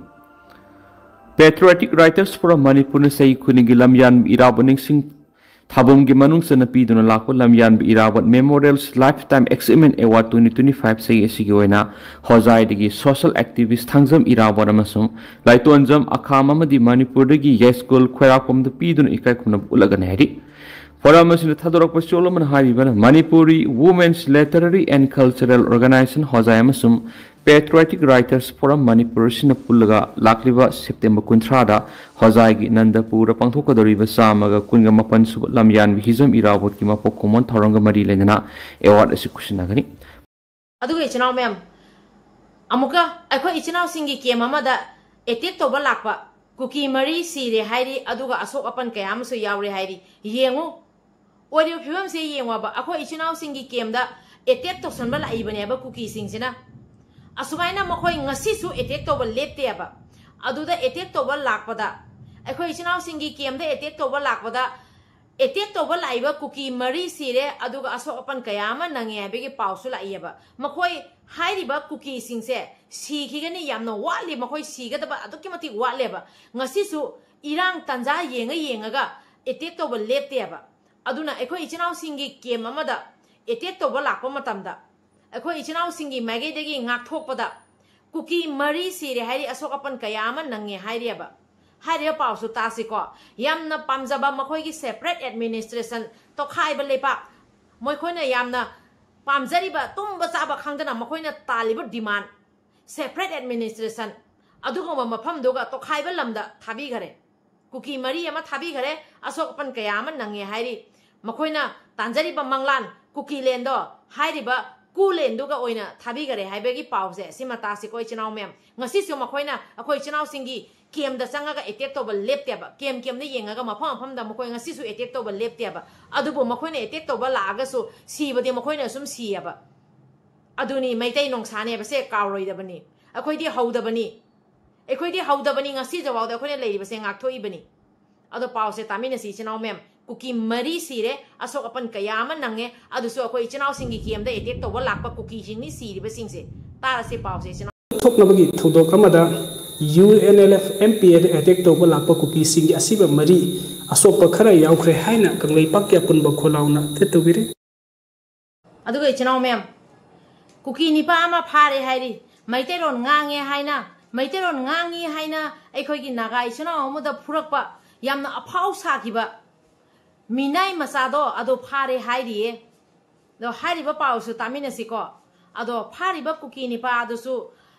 Patriotic Writers Forum ꯃꯅꯤꯄꯨꯔꯅ ꯆꯍꯤ ꯈꯨꯗꯤꯡꯒꯤ ꯂꯝꯌꯥꯟꯕ ꯏꯔꯥꯕꯣꯠ ꯅꯤꯡꯁꯤꯡ ꯊꯥꯕꯝꯒꯤ ꯃꯅꯨꯡ ꯆꯟꯅ ꯄꯤꯗꯨꯅ ꯂꯥꯛꯄ ꯂꯝꯌꯥꯟꯕ ꯏꯔꯥꯕꯣꯠ Memorials Lifetime Achievement Award twenty twenty-five ꯆꯍꯤ ꯑꯁꯤꯒꯤ ꯑꯣꯏꯅ ꯍꯣꯖꯥꯏꯗꯒꯤ social activist ꯊꯥꯡꯖꯝ ꯏꯔꯥꯕꯣꯠ ꯑꯃꯁꯨꯡ ꯂꯥꯏꯇꯣꯟꯖꯝ ꯑꯈꯥꯝ ꯑꯃꯗꯤ ꯃꯅꯤꯄꯨꯔꯗꯒꯤ ꯌꯥꯏꯁ꯭ꯀꯨꯜ ꯈ꯭ꯋꯥꯏꯔꯥꯛꯄꯝꯗ ꯄꯤꯗꯨꯅ ꯏꯀꯥꯏ ꯈꯨꯝꯅꯕ ꯎꯠꯂꯒꯅꯤ ꯍꯥꯏꯔꯤ꯫ Forum ꯑꯁꯤꯅ ꯊꯥꯗꯣꯔꯛꯄ ꯆꯣꯜ ꯑꯃꯅ ꯍꯥꯏꯔꯤꯕꯅ Manipuri Women's Literary and Cultural Organization ꯍꯣꯖꯥꯏ ꯑꯃꯁꯨꯡ Patriotic Writers Forum ꯃꯅꯤꯄꯨꯔ ꯑꯁꯤꯅ ꯄꯨꯜꯂꯒ ꯂꯥꯛꯂꯤꯕ ꯁꯦꯞꯇꯦꯝꯕꯔ ꯀꯨꯟꯊ꯭ꯔꯥꯗ ꯍꯣꯖꯥꯏꯒꯤ ꯅꯟꯗꯄꯨꯔꯗ ꯄꯥꯡꯊꯣꯛꯀꯗꯧꯔꯤꯕ ꯆꯥꯝꯃꯒ ꯀꯨꯟꯒ ꯃꯥꯄꯟ ꯁꯨꯕ ꯂꯝꯌꯥꯟꯕ ꯍꯤꯖꯝ ꯏꯔꯥꯕꯣꯠꯀꯤ ꯃꯄꯣꯛ ꯀꯨꯝꯑꯣꯟ ꯊꯧꯔꯝꯒ ꯃꯔꯤ ꯂꯩꯅꯅ award ꯑꯁꯤ ꯈꯨꯠꯁꯤꯟꯅꯒꯅꯤ꯫ ꯑꯗꯨꯒ ꯏꯆꯤꯟ ꯏꯅꯥꯎ ꯃꯌꯥꯝ, ꯑꯃꯨꯛꯀ ꯑꯩꯈꯣꯏ ꯏꯆꯤꯟ ꯏꯅꯥꯎꯁꯤꯡꯒꯤ camp ꯑꯃꯗ attack ꯇꯧꯕ ꯂꯥꯛꯄ ꯀꯨꯀꯤ ꯃꯔꯤ ꯁꯤꯔꯦ ꯍꯥꯏꯔꯤ, ꯑꯗꯨꯒ ꯑꯁꯣꯛ ꯑꯄꯟ ꯀꯌꯥ ꯑꯃꯁꯨ ꯌꯥꯎꯔꯦ ꯍꯥꯏꯔꯤ꯫ ꯌꯦꯡꯉꯨ, ꯑꯣꯏꯔꯤꯕ ꯐꯤꯕꯝꯁꯦ ꯌꯦꯡꯉꯣꯕ, ꯑꯩꯈꯣꯏ ꯏꯆꯤꯟ ꯏꯅꯥꯎꯁꯤꯡꯒꯤ camp ꯗ attack ꯇꯧꯁꯟꯕ ꯂꯥꯛꯏꯕꯅꯦꯕ ꯀꯨꯀꯤꯁꯤꯡꯁꯤꯅ꯫ ꯑꯁꯨꯃꯥꯏꯅ ꯃꯈꯣꯏ ꯉꯁꯤꯁꯨ attack ꯇꯧꯕ ꯂꯦꯞꯇꯦꯕ꯫ ꯑꯗꯨꯗ attack ꯇꯧꯕ ꯂꯥꯛꯄꯗ, ꯑꯩꯈꯣꯏ ꯏꯆꯤꯟ ꯏꯅꯥꯎꯁꯤꯡꯒꯤ camp ꯗ attack ꯇꯧꯕ ꯂꯥꯛꯄꯗ, attack ꯇꯧꯕ ꯂꯥꯛꯏꯕ ꯀꯨꯀꯤ ꯃꯔꯤ ꯁꯤꯔꯦ, ꯑꯗꯨꯒ ꯑꯁꯣꯛ ꯑꯄꯟ ꯀꯌꯥ ꯑꯃ ꯅꯪꯉꯦ ꯍꯥꯏꯕꯒꯤ ꯄꯥꯎꯁꯨ ꯂꯥꯛꯏꯑꯕ꯫ ꯃꯈꯣꯏ ꯍꯥꯏꯔꯤꯕ ꯀꯨꯀꯤꯁꯤꯡꯁꯦ ꯁꯤꯈꯤꯒꯅꯤ, ꯌꯥꯝꯅ ꯋꯥꯠꯂꯤ, ꯃꯈꯣꯏ ꯁꯤꯒꯗꯕ ꯑꯗꯨꯛꯀꯤ ꯃꯇꯤꯛ ꯋꯥꯠꯂꯦꯕ꯫ ꯉꯁꯤꯁꯨ ꯏꯔꯥꯡ ꯇꯥꯟꯖꯥ ꯌꯦꯡꯉ ꯌꯦꯡꯉꯒ attack ꯇꯧꯕ ꯂꯦꯞꯇꯦꯕ꯫ ꯑꯗꯨꯅ ꯑꯩꯈꯣꯏ ꯏꯆꯤꯟ ꯏꯅꯥꯎꯁꯤꯡꯒꯤ camp ꯑꯃꯗ attack ꯇꯧꯕ ꯂꯥꯛꯄ ꯃꯇꯝꯗ, ꯑꯩꯈꯣꯏ ꯏꯆꯤꯟ ꯏꯅꯥꯎꯁꯤꯡꯒꯤ ꯃꯥꯏꯀꯩꯗꯒꯤ ꯉꯥꯛꯊꯣꯛꯄꯗ ꯀꯨꯀꯤ ꯃꯔꯤ ꯁꯤꯔꯦ ꯍꯥꯏꯔꯤ, ꯑꯁꯣꯛ ꯑꯄꯟ ꯀꯌꯥ ꯑꯃ ꯅꯪꯉꯦ ꯍꯥꯏꯔꯤꯑꯕ꯫ ꯍꯥꯏꯔꯤꯕ ꯄꯥꯎꯁꯨ ꯇꯥꯁꯤꯀꯣ꯫ ꯌꯥꯝꯅ ꯄꯥꯝꯖꯕ ꯃꯈꯣꯏꯒꯤ separate administration, ꯇꯣꯈꯥꯏꯕ ꯂꯩꯕꯥꯛ, ꯃꯈꯣꯏꯅ ꯌꯥꯝꯅ ꯄꯥꯝꯖꯔꯤꯕ, ꯇꯨꯝꯕ ꯆꯥꯕ ꯈꯪꯗꯅ ꯃꯈꯣꯏꯅ ꯇꯥꯜꯂꯤꯕ demand, separate administration, ꯑꯗꯨꯒꯨꯝꯕ ꯃꯐꯝꯗꯨꯒ ꯇꯣꯈꯥꯏꯕ ꯂꯝꯗ ꯊꯥꯕꯤꯈꯔꯦ꯫ ꯀꯨꯀꯤ ꯃꯔꯤ ꯑꯃ ꯊꯥꯕꯤꯈꯔꯦ, ꯑꯁꯣꯛ ꯑꯄꯟ ꯀꯌꯥ ꯑꯃ ꯅꯪꯉꯦ ꯍꯥꯏꯔꯤ꯫ ꯃꯈꯣꯏꯅ ꯇꯥꯟꯖꯔꯤꯕ ꯃꯪꯂꯥꯟ ꯀꯨꯀꯤ ꯂꯦꯟꯗꯣ ꯍꯥꯏꯔꯤꯕ ꯀꯨ ꯂꯦꯟꯗꯨꯒ ꯑꯣꯏꯅ ꯊꯥꯕꯤꯈꯔꯦ ꯍꯥꯏꯕꯒꯤ ꯄꯥꯎꯁꯦ ꯁꯤꯃ ꯇꯥꯁꯤꯀꯣ ꯏꯆꯤꯟ ꯏꯅꯥꯎ ꯃꯌꯥꯝ꯫ ꯉꯁꯤꯁꯨ ꯃꯈꯣꯏꯅ ꯑꯩꯈꯣꯏ ꯏꯆꯤꯟ ꯏꯅꯥꯎꯁꯤꯡꯒꯤ camp ꯗ ꯆꯪꯉꯒ attack ꯇꯧꯕ ꯂꯦꯞꯇꯦꯕ꯫ Camp camp ꯗ ꯌꯦꯡꯉꯒ ꯃꯐꯝ ꯃꯐꯝꯗ ꯃꯈꯣꯏ ꯉꯁꯤꯁꯨ attack ꯇꯧꯕ ꯂꯦꯞꯇꯦꯕ꯫ ꯑꯗꯨꯕꯨ ꯃꯈꯣꯏꯅ attack ꯇꯧꯕ ꯂꯥꯛꯑꯒꯁꯨ ꯁꯤꯕꯗꯤ ꯃꯈꯣꯏꯅ ꯁꯨꯝ ꯁꯤꯌꯦꯕ꯫ ꯑꯗꯨꯅꯤ ꯃꯩꯇꯩ ꯅꯣꯡꯁꯥꯅꯦꯕꯁꯦ ꯀꯥꯎꯔꯣꯏꯗꯕꯅꯤ꯫ ꯑꯩꯈꯣꯏꯗꯤ ꯍꯧꯗꯕꯅꯤ꯫ ꯑꯩꯈꯣꯏꯗꯤ ꯍꯧꯗꯕꯅꯤ, ꯉꯁꯤꯐꯥꯎꯗ ꯑꯩꯈꯣꯏꯅ ꯂꯩꯔꯤꯕꯁꯦ ꯉꯥꯛꯊꯣꯛꯏꯕꯅꯤ꯫ ꯑꯗꯣ ꯄꯥꯎꯁꯦ ꯇꯥꯃꯤꯟꯅꯁꯤ ꯏꯆꯤꯟ ꯏꯅꯥꯎ ꯃꯌꯥꯝ꯫ ꯀꯨꯀꯤ ꯃꯔꯤ ꯁꯤꯔꯦ, ꯑꯁꯣꯛ ꯑꯄꯟ ꯀꯌꯥ ꯑꯃ ꯅꯪꯉꯦ, ꯑꯗꯨꯁꯨ ꯑꯩꯈꯣꯏ ꯏꯆꯤꯟ ꯏꯅꯥꯎꯁꯤꯡꯒꯤ camp ꯗ attack ꯇꯧꯕ ꯂꯥꯛꯄ ꯀꯨꯀꯤꯁꯤꯡꯅꯤ ꯁꯤꯔꯤꯕꯁꯤꯡꯁꯦ꯫ ꯇꯥꯔꯁꯤ ꯄꯥꯎꯁꯦ ꯏꯆꯤꯟ ꯏꯅꯥꯎ꯫ ꯊꯣꯛꯅꯕꯒꯤ ꯊꯧꯗꯣꯛ ꯑꯃꯗ U N L F M P ꯑꯦꯗ ꯑꯦꯇꯦꯛ ꯇꯧꯕ ꯂꯥꯛꯄ ꯀꯨꯀꯤꯁꯤꯡꯒꯤ ꯑꯁꯤꯕ ꯃꯔꯤ, ꯑꯁꯣꯛꯄ ꯈꯔ ꯌꯥꯎꯈ꯭ꯔꯦ ꯍꯥꯏꯅ ꯀꯪꯂꯩꯄꯥꯛꯀꯤ ꯑꯄꯨꯟꯕ ꯈꯣꯜꯂꯥꯎꯅ ꯇꯦꯠ ꯇꯧꯕꯤꯔꯤ꯫ ꯑꯗꯨꯒ ꯏꯆꯤꯟ ꯏꯅꯥꯎ ꯃꯌꯥꯝ, ꯀꯨꯀꯤ ꯅꯤꯄꯥ ꯑꯃ ꯐꯥꯔꯦ ꯍꯥꯏꯔꯤ꯫ ꯃꯩꯇꯩꯂꯣꯟ ꯉꯥꯡꯉꯦ ꯍꯥꯏꯅ, ꯃꯩꯇꯩꯂꯣꯟ ꯉꯥꯡꯉꯤ ꯍꯥꯏꯅ ꯑꯩꯈꯣꯏꯒꯤ ꯅꯥꯒꯥ ꯏꯆꯤꯟ ꯏꯅꯥꯎ ꯑꯃꯗ ꯐꯨꯔꯛꯄ ꯌꯥꯝꯅ ꯑꯐꯥꯎ ꯁꯥꯈꯤꯕ ꯃꯤꯅꯥꯏ ꯃꯆꯥꯗꯣ ꯑꯗꯣ ꯐꯥꯔꯦ ꯍꯥꯏꯔꯤꯌꯦ꯫ ꯑꯗꯣ ꯍꯥꯏꯔꯤꯕ ꯄꯥꯎꯁꯨ ꯇꯥꯃꯤꯟꯅꯁꯤꯀꯣ꯫ ꯑꯗꯣ ꯐꯥꯔꯤꯕ ꯀꯨꯀꯤ ꯅꯤꯄꯥ ꯑꯗꯨꯁꯨ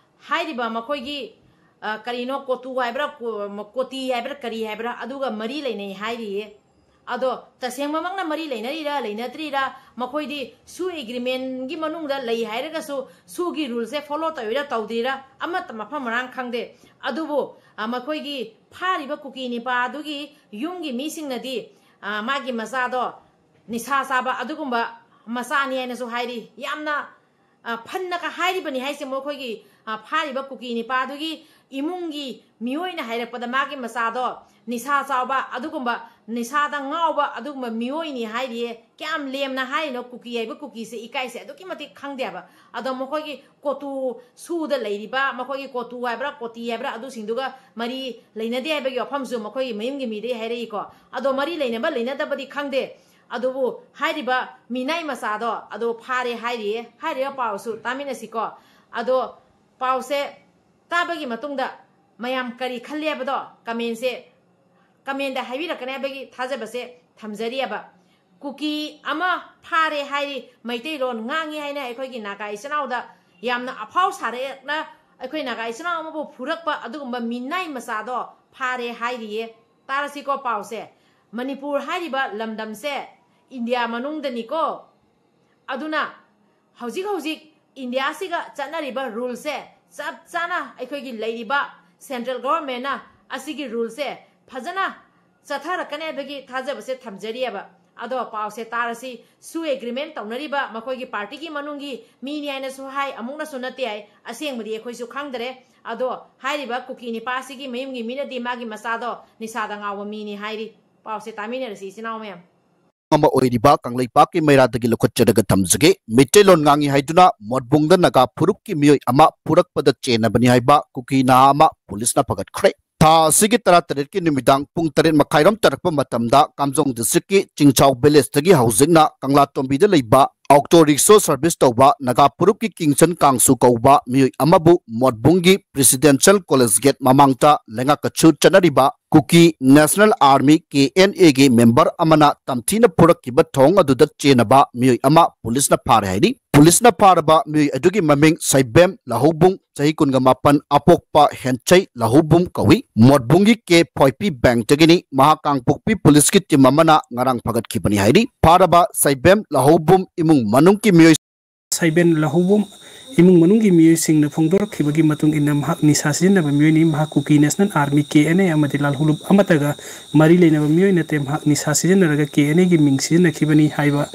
ꯍꯥꯏꯔꯤꯕ ꯃꯈꯣꯏꯒꯤ, ꯑ, ꯀꯔꯤꯅꯣ, ꯀꯣꯇꯨ ꯍꯥꯏꯕ꯭ꯔꯥ, ꯀꯣ-, ꯀꯣꯇꯤ ꯍꯥꯏꯕ꯭ꯔꯥ, ꯀꯔꯤ ꯍꯥꯏꯕ꯭ꯔꯥ, ꯑꯗꯨꯒ ꯃꯔꯤ ꯂꯩꯅꯩ ꯍꯥꯏꯔꯤꯌꯦ꯫ ꯑꯗꯣ ꯇꯁꯦꯡꯕꯃꯛꯅ ꯃꯔꯤ ꯂꯩꯅꯔꯤꯔꯥ ꯂꯩꯅꯗ꯭ꯔꯤꯔꯥ, ꯃꯈꯣꯏꯗꯤ ꯁꯨ ꯑꯦꯒ꯭ꯔꯤꯃꯦꯟꯒꯤ ꯃꯅꯨꯡꯗ ꯂꯩ ꯍꯥꯏꯔꯒꯁꯨ ꯁꯨꯒꯤ ꯔꯨꯜꯁꯦ ꯐꯣꯂꯣ ꯇꯧꯔꯤꯔꯥ ꯇꯧꯗ꯭ꯔꯤꯔꯥ ꯑꯃꯠꯇ ꯃꯐꯝ ꯃꯔꯥꯡ ꯈꯪꯗꯦ꯫ ꯑꯗꯨꯕꯨ, ꯑ, ꯃꯈꯣꯏꯒꯤ ꯐꯥꯔꯤꯕ ꯀꯨꯀꯤ ꯅꯤꯄꯥ ꯑꯗꯨꯒꯤ ꯌꯨꯝꯒꯤ ꯃꯤꯁꯤꯡꯅꯗꯤ, ꯑ, ꯃꯥꯒꯤ ꯃꯆꯥꯗꯣ ꯅꯤꯁꯥ ꯆꯥꯕ ꯑꯗꯨꯒꯨꯝꯕ ꯃꯆꯥꯅꯤ ꯍꯥꯏꯅꯁꯨ ꯍꯥꯏꯔꯤ꯫ ꯌꯥꯝꯅ, ꯑ, ꯐꯟꯅꯒ ꯍꯥꯏꯔꯤꯕꯅꯤ ꯍꯥꯏꯁꯦ, ꯃꯈꯣꯏꯒꯤ, ꯑ, ꯐꯥꯔꯤꯕ ꯀꯨꯀꯤ ꯅꯤꯄꯥꯗꯨꯒꯤ ꯏꯃꯨꯡꯒꯤ ꯃꯤꯑꯣꯏꯅ ꯍꯥꯏꯔꯛꯄꯗ ꯃꯥꯒꯤ ꯃꯆꯥꯗꯣ ꯅꯤꯁꯥ ꯆꯥꯎꯕ ꯑꯗꯨꯒꯨꯝꯕ, ꯅꯤꯁꯥꯗ ꯉꯥꯎꯕ ꯑꯗꯨꯒꯨꯝꯕ ꯃꯤꯑꯣꯏꯅꯤ ꯍꯥꯏꯔꯤꯌꯦ꯫ ꯀꯌꯥꯝ ꯂꯦꯝꯅ ꯍꯥꯏꯔꯤꯅꯣ, ꯀꯨꯀꯤ ꯍꯥꯏꯕ ꯀꯨꯀꯤꯁꯦ ꯏꯀꯥꯏꯁꯦ ꯑꯗꯨꯛꯀꯤ ꯃꯇꯤꯛ ꯈꯪꯗꯦꯕ꯫ ꯑꯗꯣ ꯃꯈꯣꯏꯒꯤ ꯀꯣꯇꯨ ꯁꯨꯗ ꯂꯩꯔꯤꯕ, ꯃꯈꯣꯏꯒꯤ ꯀꯣꯇꯨ ꯍꯥꯏꯕ꯭ꯔꯥ ꯀꯣꯇꯤ ꯍꯥꯏꯕ꯭ꯔꯥ ꯑꯗꯨꯁꯤꯡꯗꯨꯒ ꯃꯔꯤ ꯂꯩꯅꯗꯦ ꯍꯥꯏꯕꯒꯤ ꯋꯥꯐꯝꯁꯨ ꯃꯈꯣꯏꯒꯤ ꯃꯌꯨꯝꯒꯤ ꯃꯤꯗꯒꯤ ꯍꯥꯏꯔꯛꯏꯀꯣ꯫ ꯑꯗꯣ ꯃꯔꯤ ꯂꯩꯅꯕ ꯂꯩꯅꯗꯕꯗꯤ ꯈꯪꯗꯦ, ꯑꯗꯨꯕꯨ ꯍꯥꯏꯔꯤꯕ ꯃꯤꯅꯥꯏ ꯃꯆꯥꯗꯣ ꯑꯗꯣ ꯐꯥꯔꯦ ꯍꯥꯏꯔꯤꯌꯦ꯫ ꯍꯥꯏꯔꯤꯕ ꯄꯥꯎꯁꯨ ꯇꯥꯃꯤꯟꯅꯁꯤꯀꯣ꯫ ꯑꯗꯣ ꯄꯥꯎꯁꯦ ꯇꯥꯕꯒꯤ ꯃꯇꯨꯡꯗ ꯃꯌꯥꯝ ꯀꯔꯤ ꯈꯜꯂꯤ ꯍꯥꯏꯕꯗꯣ ꯀꯃꯦꯟꯁꯦ, ꯀꯃꯦꯟꯗ ꯍꯥꯏꯕꯤꯔꯛꯀꯅꯤ ꯍꯥꯏꯕꯒꯤ ꯊꯥꯖꯕꯁꯦ ꯊꯝꯖꯔꯤꯑꯕ꯫ ꯀꯨꯀꯤ ꯑꯃ ꯐꯥꯔꯦ ꯍꯥꯏꯔꯤ, ꯃꯩꯇꯩꯂꯣꯟ ꯉꯥꯡꯉꯤ ꯍꯥꯏꯅ ꯑꯩꯈꯣꯏꯒꯤ ꯅꯥꯒꯥ ꯏꯆꯤꯟ ꯏꯅꯥꯎꯗ ꯌꯥꯝꯅ ꯑꯐꯥꯎ ꯁꯥꯔꯛꯅ ꯑꯩꯈꯣꯏ ꯅꯥꯒꯥ ꯏꯆꯤꯟ ꯏꯅꯥꯎ ꯑꯃꯕꯨ ꯐꯨꯔꯛꯄ ꯑꯗꯨꯒꯨꯝꯕ ꯃꯤꯅꯥꯏ ꯃꯆꯥꯗꯣ ꯐꯥꯔꯦ ꯍꯥꯏꯔꯤꯌꯦ꯫ ꯇꯥꯔꯁꯤꯀꯣ ꯄꯥꯎꯁꯦ꯫ ꯃꯅꯤꯄꯨꯔ ꯍꯥꯏꯔꯤꯕ ꯂꯝꯗꯝꯁꯦ ꯏꯟꯗꯤꯌꯥ ꯃꯅꯨꯡꯗꯅꯤꯀꯣ꯫ ꯑꯗꯨꯅ ꯍꯧꯖꯤꯛ ꯍꯧꯖꯤꯛ ꯏꯟꯗꯤꯌꯥꯁꯤꯒ ꯆꯠꯅꯔꯤꯕ ꯔꯨꯜꯁꯦ ꯆꯞ ꯆꯥꯅ ꯑꯩꯈꯣꯏꯒꯤ ꯂꯩꯔꯤꯕ ꯁꯦꯟꯇ꯭ꯔꯦꯜ ꯒꯣꯚꯔꯟꯃꯦꯟꯅ ꯑꯁꯤꯒꯤ ꯔꯨꯜꯁꯦ ꯐꯖꯅ ꯆꯠꯊꯔꯛꯀꯅꯤ ꯍꯥꯏꯕꯒꯤ ꯊꯥꯖꯕꯁꯦ ꯊꯝꯖꯔꯤꯑꯕ꯫ ꯑꯗꯣ ꯄꯥꯎꯁꯦ ꯇꯥꯔꯁꯤ, ꯁꯨ ꯑꯦꯒ꯭ꯔꯤꯃꯦꯟ ꯇꯧꯅꯔꯤꯕ ꯃꯈꯣꯏꯒꯤ ꯄꯥꯔꯇꯤꯒꯤ ꯃꯅꯨꯡꯒꯤ ꯃꯤꯅꯤ ꯍꯥꯏꯅꯁꯨ ꯍꯥꯏ, ꯑꯃꯨꯛꯅꯁꯨ ꯅꯠꯇꯦ ꯍꯥꯏ, ꯑꯁꯦꯡꯕꯗꯤ ꯑꯩꯈꯣꯏꯁꯨ ꯈꯪꯗꯔꯦ꯫ ꯑꯗꯣ ꯍꯥꯏꯔꯤꯕ ꯀꯨꯀꯤ ꯅꯤꯄꯥꯁꯤꯒꯤ ꯃꯌꯨꯝꯒꯤ ꯃꯤꯅꯗꯤ ꯃꯥꯒꯤ ꯃꯆꯥꯗꯣ ꯅꯤꯁꯥꯗ ꯉꯥꯎꯕ ꯃꯤꯅꯤ ꯍꯥꯏꯔꯤ꯫ ꯄꯥꯎꯁꯦ ꯇꯥꯃꯤꯟꯅꯔꯁꯤ ꯏꯆꯤꯟ ꯏꯅꯥꯎ ꯃꯌꯥꯝ꯫ ꯑꯃ ꯑꯣꯏꯔꯤꯕ ꯀꯪꯂꯩꯄꯥꯛꯀꯤ ꯃꯩꯔꯥꯗꯒꯤ ꯂꯧꯈꯠꯆꯔꯒ ꯊꯝꯖꯒꯦ꯫ ꯃꯩꯇꯩꯂꯣꯟ ꯉꯥꯡꯉꯤ ꯍꯥꯏꯗꯨꯅ ꯃꯣꯠꯕꯨꯡꯗ ꯅꯥꯒꯥ ꯐꯨꯔꯨꯞꯀꯤ ꯃꯤꯑꯣꯏ ꯑꯃ ꯐꯨꯔꯛꯄꯗ ꯆꯦꯟꯅꯕꯅꯤ ꯍꯥꯏꯕ ꯀꯨꯀꯤ ꯅꯍꯥ ꯑꯃ ꯄꯨꯂꯤꯁꯅ ꯐꯒꯠꯈ꯭ꯔꯦ꯫ ꯊꯥ ꯑꯁꯤꯒꯤ ꯇꯔꯥꯇꯔꯦꯠꯀꯤ ꯅꯨꯃꯤꯗꯥꯡ ꯄꯨꯡ ꯇꯔꯦꯠ ꯃꯈꯥꯏꯔꯣꯝ ꯇꯥꯔꯛꯄ ꯃꯇꯝꯗ ꯀꯥꯝꯖꯣꯡ ꯗꯤꯁꯇ꯭ꯔꯤꯛꯀꯤ ꯆꯤꯡꯆꯥꯎ ꯚꯤꯂꯦꯖꯇꯒꯤ ꯍꯧꯖꯤꯛꯅ ꯀꯪꯂꯥꯇꯣꯝꯕꯤꯗ ꯂꯩꯕ ꯑꯣꯛꯇꯣ ꯔꯤꯛꯁꯣ ꯁꯔꯚꯤꯁ ꯇꯧꯕ ꯅꯥꯒꯥ ꯐꯨꯔꯨꯞꯀꯤ ꯀꯤꯡꯆꯟ ꯀꯥꯡꯁꯨ ꯀꯧꯕ ꯃꯤꯑꯣꯏ ꯑꯃꯕꯨ ꯃꯣꯠꯕꯨꯡꯒꯤ ꯄ꯭ꯔꯦꯁꯤꯗꯦꯟꯁꯤꯌꯦꯜ ꯀꯣꯂꯦꯖ ꯒꯦꯠ ꯃꯃꯥꯡꯗ ꯂꯩꯉꯥꯛꯀ ꯆꯠꯅꯔꯤꯕ ꯀꯨꯀꯤ ꯅꯦꯁꯅꯦꯜ ꯑꯥꯔꯃꯤ, ꯀꯦ ꯑꯦꯟ ꯑꯦꯒꯤ ꯃꯦꯝꯕꯔ ꯑꯃꯅ ꯇꯝꯊꯤꯅ ꯐꯨꯔꯛꯈꯤꯕ ꯊꯧꯑꯣꯡ ꯑꯗꯨꯗ ꯆꯦꯟꯅꯕ ꯃꯤꯑꯣꯏ ꯑꯃ ꯄꯨꯂꯤꯁꯅ ꯐꯥꯔꯦ ꯍꯥꯏꯔꯤ꯫ ꯄꯨꯂꯤꯁꯅ ꯐꯥꯔꯕ ꯃꯤꯑꯣꯏ ꯑꯗꯨꯒꯤ ꯃꯃꯤꯡ ꯁꯩꯕꯦꯝ ꯂꯍꯧꯕꯨꯝ, ꯆꯍꯤ ꯀꯨꯟꯒ ꯃꯥꯄꯟ, ꯑꯄꯣꯛꯄ ꯍꯦꯟꯆꯩ ꯂꯍꯧꯕꯨꯝ ꯀꯧꯏ꯫ ꯃꯣꯠꯕꯨꯡꯒꯤ ꯀꯦ ꯐꯣꯏꯄꯤ ꯕꯦꯡꯛꯇꯒꯤꯅꯤ꯫ ꯃꯍꯥꯛ ꯀꯥꯡꯄꯣꯛꯄꯤ ꯄꯨꯂꯤꯁꯀꯤ ꯇꯤꯝ ꯑꯃꯅ ꯉꯔꯥꯡ ꯐꯒꯠꯈꯤꯕꯅꯤ ꯍꯥꯏꯔꯤ꯫ ꯐꯥꯔꯕ ꯁꯩꯕꯦꯝ ꯂꯍꯧꯕꯨꯝ ꯏꯃꯨꯡ ꯃꯅꯨꯡꯒꯤ ꯃꯤꯑꯣꯏ ꯁꯩꯕꯦꯟ ꯂꯍꯧꯕꯨꯝ ꯏꯃꯨꯡ ꯃꯅꯨꯡꯒꯤ ꯃꯤꯑꯣꯏꯁꯤꯡꯅ ꯐꯣꯡꯗꯣꯔꯛꯈꯤꯕꯒꯤ ꯃꯇꯨꯡ ꯏꯟꯅ, ꯃꯍꯥꯛ ꯅꯤꯁꯥ ꯁꯤꯖꯤꯟꯅꯕ ꯃꯤꯑꯣꯏꯅꯤ꯫ ꯃꯍꯥꯛ Kuki national army, K N A, ꯑꯃꯗꯤ ꯂꯥꯜꯍꯧꯂꯨꯞ ꯑꯃꯠꯇꯒ ꯃꯔꯤ ꯂꯩꯅꯕ ꯃꯤꯑꯣꯏ ꯅꯠꯇꯦ꯫ ꯃꯍꯥꯛ ꯅꯤꯁꯥ ꯁꯤꯖꯤꯟꯅꯔꯒ ꯀꯦ ꯑꯦꯟ ꯑꯦꯒꯤ ꯃꯤꯡ ꯁꯤꯖꯤꯟꯅꯈꯤꯕꯅꯤ ꯍꯥꯏꯕ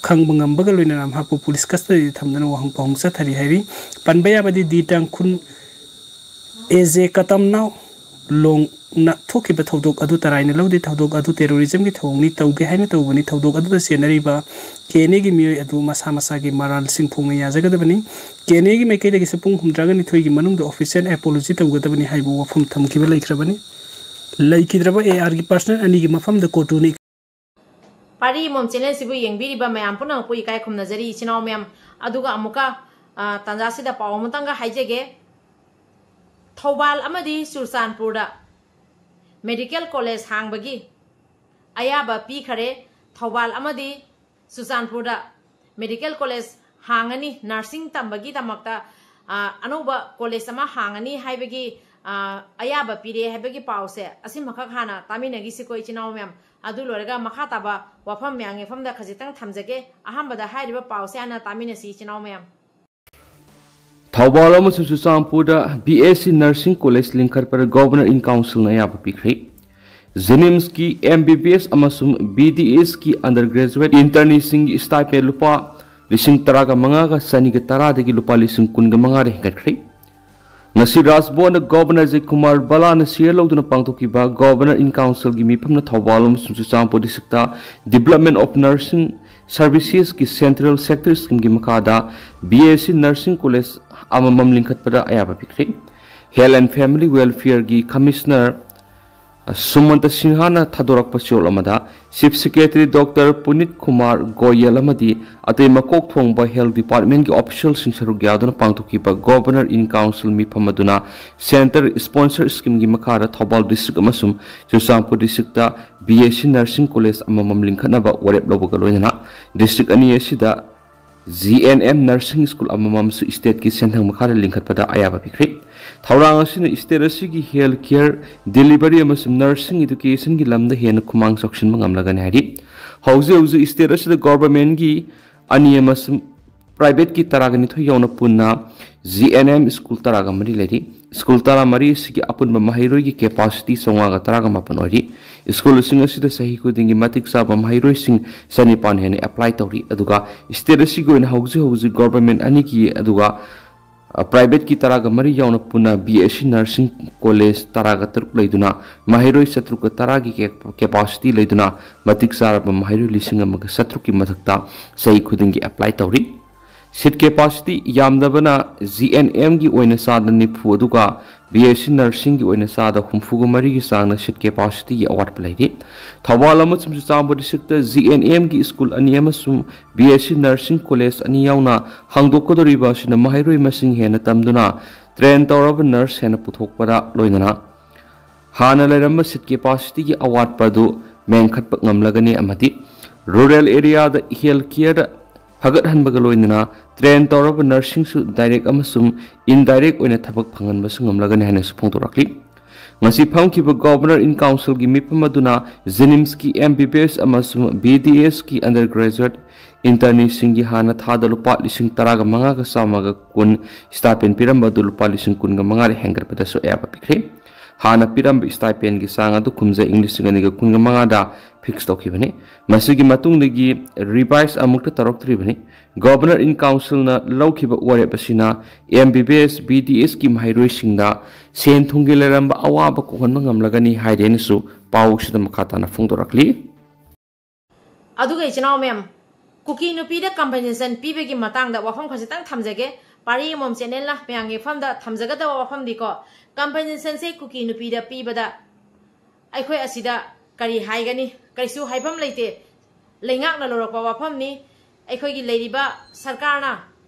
ꯈꯪꯕ ꯉꯝꯕꯒ ꯂꯣꯏꯅꯅ ꯃꯍꯥꯛꯄꯨ ꯄꯨꯂꯤꯁ ꯀꯁꯇꯗꯤꯗ ꯊꯝꯗꯨꯅ ꯋꯥꯍꯪ ꯄꯥꯎꯍꯪ ꯆꯠꯊꯔꯤ ꯍꯥꯏꯔꯤ꯫ ꯄꯟꯕ ꯌꯥꯕꯗꯤ ꯗꯤ ꯇꯥꯡꯈꯨꯜ ꯑꯦꯖꯦ ꯀꯇꯝꯅꯥꯎ ꯂꯣꯡꯅ ꯊꯣꯛꯈꯤꯕ ꯊꯧꯗꯣꯛ ꯑꯗꯨ ꯇꯔꯥꯏꯅ ꯂꯧꯗꯦ꯫ ꯊꯧꯗꯣꯛ ꯑꯗꯨ ꯇꯦꯔꯣꯔꯤꯖꯝꯒꯤ ꯊꯧꯑꯣꯡꯅꯤ ꯇꯧꯒꯦ ꯍꯥꯏꯅ ꯇꯧꯕꯅꯤ꯫ ꯊꯧꯗꯣꯛ ꯑꯗꯨꯗ ꯆꯦꯟꯅꯔꯤꯕ ꯀꯦ ꯑꯦꯟ ꯑꯦꯒꯤ ꯃꯤꯑꯣꯏ ꯑꯗꯨ ꯃꯁꯥ ꯃꯁꯥꯒꯤ ꯃꯔꯥꯜꯁꯤꯡ ꯐꯣꯡꯅ ꯌꯥꯖꯒꯗꯕꯅꯤ꯫ ꯀꯦ ꯑꯦꯟ ꯑꯦꯒꯤ ꯃꯥꯏꯀꯩꯗꯒꯤꯁꯨ ꯄꯨꯡ ꯍꯨꯝꯗ꯭ꯔꯥꯒ ꯅꯤꯊꯣꯏꯒꯤ ꯃꯅꯨꯡꯗ ꯑꯣꯐꯤꯁꯤꯌꯦꯜ ꯑꯦꯄꯣꯂꯣꯖꯤ ꯇꯧꯒꯗꯕꯅꯤ ꯍꯥꯏꯕ ꯋꯥꯐꯝ ꯊꯝꯈꯤꯕ ꯂꯩꯈ꯭ꯔꯕꯅꯤ꯫ ꯂꯩꯈꯤꯗ꯭ꯔꯕ ꯑꯦ ꯑꯥꯔꯒꯤ ꯄꯥꯔꯁꯅꯦꯜ ꯑꯅꯤꯒꯤ ꯃꯐꯝꯗ ꯀꯣꯔꯠꯇꯨꯅ ꯄꯥꯔꯤ ꯏꯃꯣꯝ ꯆꯦꯅꯦꯜꯁꯤꯕꯨ ꯌꯦꯡꯕꯤꯔꯤꯕ ꯃꯌꯥꯝ ꯄꯨꯝꯅꯃꯛꯄꯨ ꯏꯀꯥꯏ ꯈꯨꯝꯅꯖꯔꯤ, ꯏꯆꯤꯟ ꯏꯅꯥꯎ ꯃꯌꯥꯝ꯫ ꯑꯗꯨꯒ ꯑꯃꯨꯛꯀ, ꯑ, ꯇꯥꯟꯖꯥꯁꯤꯗ ꯄꯥꯎ ꯑꯃꯇꯪꯒ ꯍꯥꯏꯖꯒꯦ꯫ ꯊꯧꯕꯥꯜ ꯑꯃꯗꯤ ꯆꯨꯔꯆꯥꯟꯄꯨꯔꯗ ꯃꯦꯗꯤꯀꯦꯜ ꯀꯣꯂꯦꯖ ꯍꯥꯡꯕꯒꯤ ꯑꯌꯥꯕ ꯄꯤꯈꯔꯦ꯫ ꯊꯧꯕꯥꯜ ꯑꯃꯗꯤ ꯆꯨꯔꯆꯥꯟꯄꯨꯔꯗ ꯃꯦꯗꯤꯀꯦꯜ ꯀꯣꯂꯦꯖ ꯍꯥꯡꯉꯅꯤ, ꯅꯔꯁꯤꯡ ꯇꯝꯕꯒꯤꯗꯃꯛꯇ, ꯑ, ꯑꯅꯧꯕ ꯀꯣꯂꯦꯖ ꯑꯃ ꯍꯥꯡꯉꯅꯤ ꯍꯥꯏꯕꯒꯤ, ꯑ, ꯑꯌꯥꯕ ꯄꯤꯔꯦ ꯍꯥꯏꯕꯒꯤ ꯄꯥꯎꯁꯦ ꯑꯁꯤꯃꯈꯛ ꯍꯥꯟꯅ ꯇꯥꯃꯤꯟꯅꯈꯤꯁꯤꯀꯣ, ꯏꯆꯤꯟ ꯏꯅꯥꯎ ꯃꯌꯥꯝ꯫ ꯑꯗꯨ ꯂꯣꯏꯔꯒ ꯃꯈꯥ ꯇꯥꯕ ꯋꯥꯐꯝ ꯃꯌꯥꯝꯒꯤ ꯃꯐꯝꯗ ꯈꯖꯤꯛꯇꯪ ꯊꯝꯖꯒꯦ꯫ ꯑꯍꯥꯟꯕꯗ ꯍꯥꯏꯔꯤꯕ ꯄꯥꯎꯁꯦ ꯍꯥꯟꯅ ꯇꯥꯃꯤꯟꯅꯁꯤ, ꯏꯆꯤꯟ ꯏꯅꯥꯎ ꯃꯌꯥꯝ꯫ ꯊꯧꯕꯥꯜ ꯑꯃꯁꯨꯡ ꯆꯨꯔꯆꯥꯟꯄꯨꯔꯗ ꯕꯤ ꯑꯦꯁ ꯁꯤ ꯅꯔꯁꯤꯡ ꯀꯣꯂꯦꯖ ꯂꯤꯡꯈꯠꯄꯗ ꯒꯣꯚꯔꯅꯔ ꯏꯟ ꯀꯥꯎꯟꯁꯤꯜꯅ ꯑꯌꯥꯕ ꯄꯤꯈ꯭ꯔꯦ꯫ ꯖꯦꯅꯤꯝꯁꯀꯤ ꯑꯦꯝ ꯕꯤ ꯕꯤ ꯑꯦꯁ ꯑꯃꯁꯨꯡ ꯕꯤ ꯗꯤ ꯑꯦꯁꯀꯤ ꯑꯟꯗꯔ ꯒ꯭ꯔꯦꯖꯨꯋꯦꯠ ꯏꯟꯇꯔꯅꯤꯁꯤꯡꯒꯤ ꯁ꯭ꯇꯥꯏꯄꯦꯟ ꯂꯨꯄꯥ ꯂꯤꯁꯤꯡ ꯇꯔꯥꯒ ꯃꯉꯥꯒ ꯆꯅꯤꯒ ꯇꯔꯥꯗꯒꯤ ꯂꯨꯄꯥ ꯂꯤꯁꯤꯡ ꯀꯨꯟꯒ ꯃꯉꯥꯗ ꯍꯦꯟꯒꯠꯈ꯭ꯔꯦ꯫ ꯉꯁꯤ ꯔꯥꯖꯚꯕꯟꯗ ꯒꯣꯚꯔꯅꯔ ꯑꯖꯌ ꯀꯨꯃꯥꯔ ꯚꯜꯂꯥꯅ ꯁꯤꯌꯔ ꯂꯧꯗꯨꯅ ꯄꯥꯡꯊꯣꯛꯈꯤꯕ ꯒꯣꯚꯔꯅꯔ ꯏꯟ ꯀꯥꯎꯟꯁꯤꯜꯒꯤ ꯃꯤꯐꯝꯅ ꯊꯧꯕꯥꯜ ꯑꯃꯁꯨꯡ Churachandpur district Development of Nursing Servicesꯀꯤ Central Sector Schemeꯒꯤ ꯃꯈꯥꯗ B S C Nursing College ꯑꯃꯃꯝ ꯂꯤꯡꯈꯠꯄꯗ ꯑꯌꯥꯕ ꯄꯤꯈ꯭ꯔꯦ꯫ Health and Family Welfareꯒꯤ Commissioner ꯁꯨꯃꯟꯇ ꯁꯤꯡꯍꯅ ꯊꯥꯗꯣꯔꯛꯄ ꯆꯦꯔꯣꯜ ꯑꯃꯗ Chief Secretary Doctor ꯄꯨꯅꯤꯠ Kumar Goyal ꯑꯃꯗꯤ ꯑꯇꯩ ꯃꯀꯣꯛ ꯊꯣꯡꯕ Health Departmentꯀꯤ officialꯁꯤꯡ ꯁꯔꯨꯛ ꯌꯥꯗꯨꯅ ꯄꯥꯡꯊꯣꯛꯈꯤꯕ Governor in Council ꯃꯤꯐꯝ ꯑꯗꯨꯅ Centre Sponsor Schemeꯒꯤ ꯃꯈꯥꯗ ꯊꯧꯕꯥꯜ ꯗꯤꯁꯇ꯭ꯔꯤꯛ ꯑꯃꯁꯨꯡ Churachandpur district B S C Nursing College ꯑꯃꯃꯝ ꯂꯤꯡꯈꯠꯅꯕ ꯋꯥꯔꯦꯞ ꯂꯧꯕꯒ ꯂꯣꯏꯅꯅ ꯗꯤꯁꯇ꯭ꯔꯤꯛ ꯑꯅꯤ ꯑꯁꯤꯗ G N M Nursing School ꯑꯃꯃꯝꯁꯨ stateꯀꯤ ꯁꯦꯟꯊꯪ ꯃꯈꯥꯗ ꯂꯤꯡꯈꯠꯄꯗ ꯑꯌꯥꯕ ꯄꯤꯈ꯭ꯔꯦ꯫ ꯊꯧꯔꯥꯡ ꯑꯁꯤꯅ state ꯑꯁꯤꯒꯤ health care delivery ꯑꯃꯁꯨꯡ nursing educationꯒꯤ ꯂꯝꯗ ꯍꯦꯟꯅ ꯈꯨꯃꯥꯡ ꯆꯥꯎꯁꯤꯟꯕ ꯉꯝꯂꯒꯅꯤ ꯍꯥꯏꯔꯤ꯫ ꯍꯧꯖꯤꯛ ꯍꯧꯖꯤꯛ state ꯑꯁꯤꯗ governmentꯀꯤ ꯑꯅꯤ ꯑꯃꯁꯨꯡ privateꯀꯤ ꯇꯔꯥꯒ ꯅꯤꯊꯣꯏ ꯌꯥꯎꯅ ꯄꯨꯟꯅ G N M school ꯇꯔꯥꯒ ꯃꯔꯤ ꯂꯩꯔꯤ꯫ School ꯇꯔꯥꯃꯔꯤ ꯑꯁꯤꯒꯤ ꯑꯄꯨꯟꯕ ꯃꯍꯩꯔꯣꯏꯒꯤ capacity ꯆꯥꯝꯃꯉꯥꯒ ꯇꯔꯥꯒ ꯃꯥꯄꯟ ꯑꯣꯏꯔꯤ꯫ Schoolꯁꯤꯡ ꯑꯁꯤꯗ ꯆꯍꯤ ꯈꯨꯗꯤꯡꯒꯤ ꯃꯇꯤꯛ ꯆꯥꯕ ꯃꯍꯩꯔꯣꯏꯁꯤꯡ ꯆꯅꯤꯄꯥꯟ ꯍꯦꯟꯅ apply ꯇꯧꯔꯤ꯫ ꯑꯗꯨꯒ state ꯑꯁꯤꯒꯤ ꯑꯣꯏꯅ ꯍꯧꯖꯤꯛ ꯍꯧꯖꯤꯛ government ꯑꯅꯤꯒꯤ ꯑꯗꯨꯒ privateꯀꯤ ꯇꯔꯥꯒ ꯃꯔꯤ ꯌꯥꯎꯅ ꯄꯨꯟꯅ B S C Nursing College ꯇꯔꯥꯒ ꯇꯔꯨꯛ ꯂꯩꯗꯨꯅ ꯃꯍꯩꯔꯣꯏ ꯆꯥꯇ꯭ꯔꯨꯛꯀ ꯇꯔꯥꯒꯤ capacity ꯂꯩꯗꯨꯅ ꯃꯇꯤꯛ ꯆꯥꯔꯕ ꯃꯍꯩꯔꯣꯏ ꯂꯤꯁꯤꯡ ꯑꯃꯒ ꯆꯥꯇ꯭ꯔꯨꯛꯀꯤ ꯃꯊꯛꯇ ꯆꯍꯤ ꯈꯨꯗꯤꯡꯒꯤ apply ꯇꯧꯔꯤ꯫ Seat capacity ꯌꯥꯝꯗꯕꯅ G N Mꯒꯤ ꯑꯣꯏꯅ ꯆꯥꯗ ꯅꯤꯐꯨ ꯑꯗꯨꯒ B S C Nursingꯒꯤ ꯑꯣꯏꯅ ꯆꯥꯗ ꯍꯨꯝꯐꯨꯒ ꯃꯔꯤꯒꯤ ꯆꯥꯡꯅ seat capacityꯒꯤ ꯑꯋꯥꯠꯄ ꯂꯩꯔꯤ꯫ ꯊꯧꯕꯥꯜ ꯑꯃꯁꯨꯡ ꯆꯨꯔꯆꯥꯟꯄꯨꯔ districtꯇ G N Mꯒꯤ school ꯑꯅꯤ ꯑꯃꯁꯨꯡ B S C Nursing College ꯑꯅꯤ ꯌꯥꯎꯅ ꯍꯥꯡꯗꯣꯛꯀꯗꯧꯔꯤꯕ ꯑꯁꯤꯅ ꯃꯍꯩꯔꯣꯏ ꯃꯁꯤꯡ ꯍꯦꯟꯅ ꯇꯝꯗꯨꯅ train ꯇꯧꯔꯕ nurse ꯍꯦꯟꯅ ꯄꯨꯊꯣꯛꯄꯗ ꯂꯣꯏꯅꯅ ꯍꯥꯟꯅ ꯂꯩꯔꯝꯕ seat capacityꯒꯤ ꯑꯋꯥꯠꯄ ꯑꯗꯨ ꯃꯦꯟꯈꯠꯄ ꯉꯝꯂꯒꯅꯤ ꯑꯃꯗꯤ rural areaꯗ health care ꯐꯒꯠꯍꯟꯕꯒ ꯂꯣꯏꯅꯅ train ꯇꯧꯔꯕ nurseꯁꯤꯡꯁꯨ direct ꯑꯃꯁꯨꯡ indirect ꯑꯣꯏꯅ ꯊꯕꯛ ꯐꯪꯍꯟꯕꯁꯨ ꯉꯝꯂꯒꯅꯤ ꯍꯥꯏꯅꯁꯨ ꯐꯣꯡꯗꯣꯔꯛꯂꯤ꯫ ꯉꯁꯤ ꯐꯝꯈꯤꯕ Governor in Councilꯒꯤ ꯃꯤꯐꯝ ꯑꯗꯨꯅ JNIMSꯀꯤ MBBS ꯑꯃꯁꯨꯡ BDSꯀꯤ undergraduate interneeꯁꯤꯡꯒꯤ ꯍꯥꯟꯅ ꯊꯥꯗ ꯂꯨꯄꯥ ꯂꯤꯁꯤꯡ ꯇꯔꯥꯒ ꯃꯉꯥꯒ ꯆꯥꯝꯃꯒ ꯀꯨꯟ stipend ꯄꯤꯔꯝꯕ ꯑꯗꯨ ꯂꯨꯄꯥ ꯂꯤꯁꯤꯡ ꯀꯨꯟꯒ ꯃꯉꯥꯗ ꯍꯦꯟꯒꯠꯄꯗꯁꯨ ꯑꯌꯥꯕ ꯄꯤꯈ꯭ꯔꯦ꯫ ꯍꯥꯟꯅ ꯄꯤꯔꯝꯕ stipendꯒꯤ ꯆꯥꯡ ꯑꯗꯨ ꯈꯨꯝꯖꯩ ꯏꯪ ꯂꯤꯁꯤꯡ ꯑꯅꯤꯒ ꯀꯨꯟꯒ ꯃꯉꯥꯗ ꯐꯤꯛꯁ ꯇꯧꯈꯤꯕꯅꯤ꯫ ꯃꯁꯤꯒꯤ ꯃꯇꯨꯡꯗꯒꯤ ꯔꯤꯚꯥꯏꯁ ꯑꯃꯨꯛꯇ ꯇꯧꯔꯛꯇ꯭ꯔꯤꯕꯅꯤ꯫ ꯒꯣꯚꯔꯅꯔ ꯏꯟ ꯀꯥꯎꯟꯁꯤꯜꯅ ꯂꯧꯈꯤꯕ ꯋꯥꯔꯦꯞ ꯑꯁꯤꯅ ꯑꯦꯝ ꯕꯤ ꯕꯤ ꯑꯦꯁ, ꯕꯤ ꯗꯤ ꯑꯦꯁꯀꯤ ꯃꯍꯩꯔꯣꯏꯁꯤꯡꯗ ꯁꯦꯟ ꯊꯨꯝꯒꯤ ꯂꯩꯔꯝꯕ ꯑꯋꯥꯕ ꯀꯣꯛꯍꯟꯕ ꯉꯝꯂꯒꯅꯤ ꯍꯥꯏꯔꯦꯅꯁꯨ ꯄꯥꯎꯁꯤꯗ ꯃꯈꯥ ꯇꯥꯅ ꯐꯣꯡꯗꯣꯔꯛꯂꯤ꯫ ꯑꯗꯨꯒ ꯏꯆꯤꯟ ꯏꯅꯥꯎ ꯃꯌꯥꯝ, ꯀꯨꯀꯤ ꯅꯨꯄꯤꯗ ꯀꯝꯄꯦꯟꯁꯦꯁꯟ ꯄꯤꯕꯒꯤ ꯃꯇꯥꯡꯗ ꯋꯥꯐꯝ ꯈꯖꯤꯛꯇꯪ ꯊꯝꯖꯒꯦ꯫ ꯄꯥꯔꯤ ꯑꯃꯃꯝ ꯆꯦꯅꯦꯜꯅ ꯃꯌꯥꯝꯒꯤ ꯃꯐꯝꯗ ꯊꯝꯖꯒꯗꯕ ꯋꯥꯐꯝꯗꯤꯀꯣ, ꯀꯝꯄꯦꯟꯁꯦꯁꯟꯁꯦ ꯀꯨꯀꯤ ꯅꯨꯄꯤꯗ ꯄꯤꯕꯗ ꯑꯩꯈꯣꯏ ꯑꯁꯤꯗ ꯀꯔꯤ ꯍꯥꯏꯒꯅꯤ? ꯀꯔꯤꯁꯨ ꯍꯥꯏꯐꯝ ꯂꯩꯇꯦ꯫ ꯂꯩꯉꯥꯛꯅ ꯂꯧꯔꯛꯄ ꯋꯥꯐꯝꯅꯤ꯫ ꯑꯩꯈꯣꯏꯒꯤ ꯂꯩꯔꯤꯕ ꯁꯔꯀꯥꯔꯅ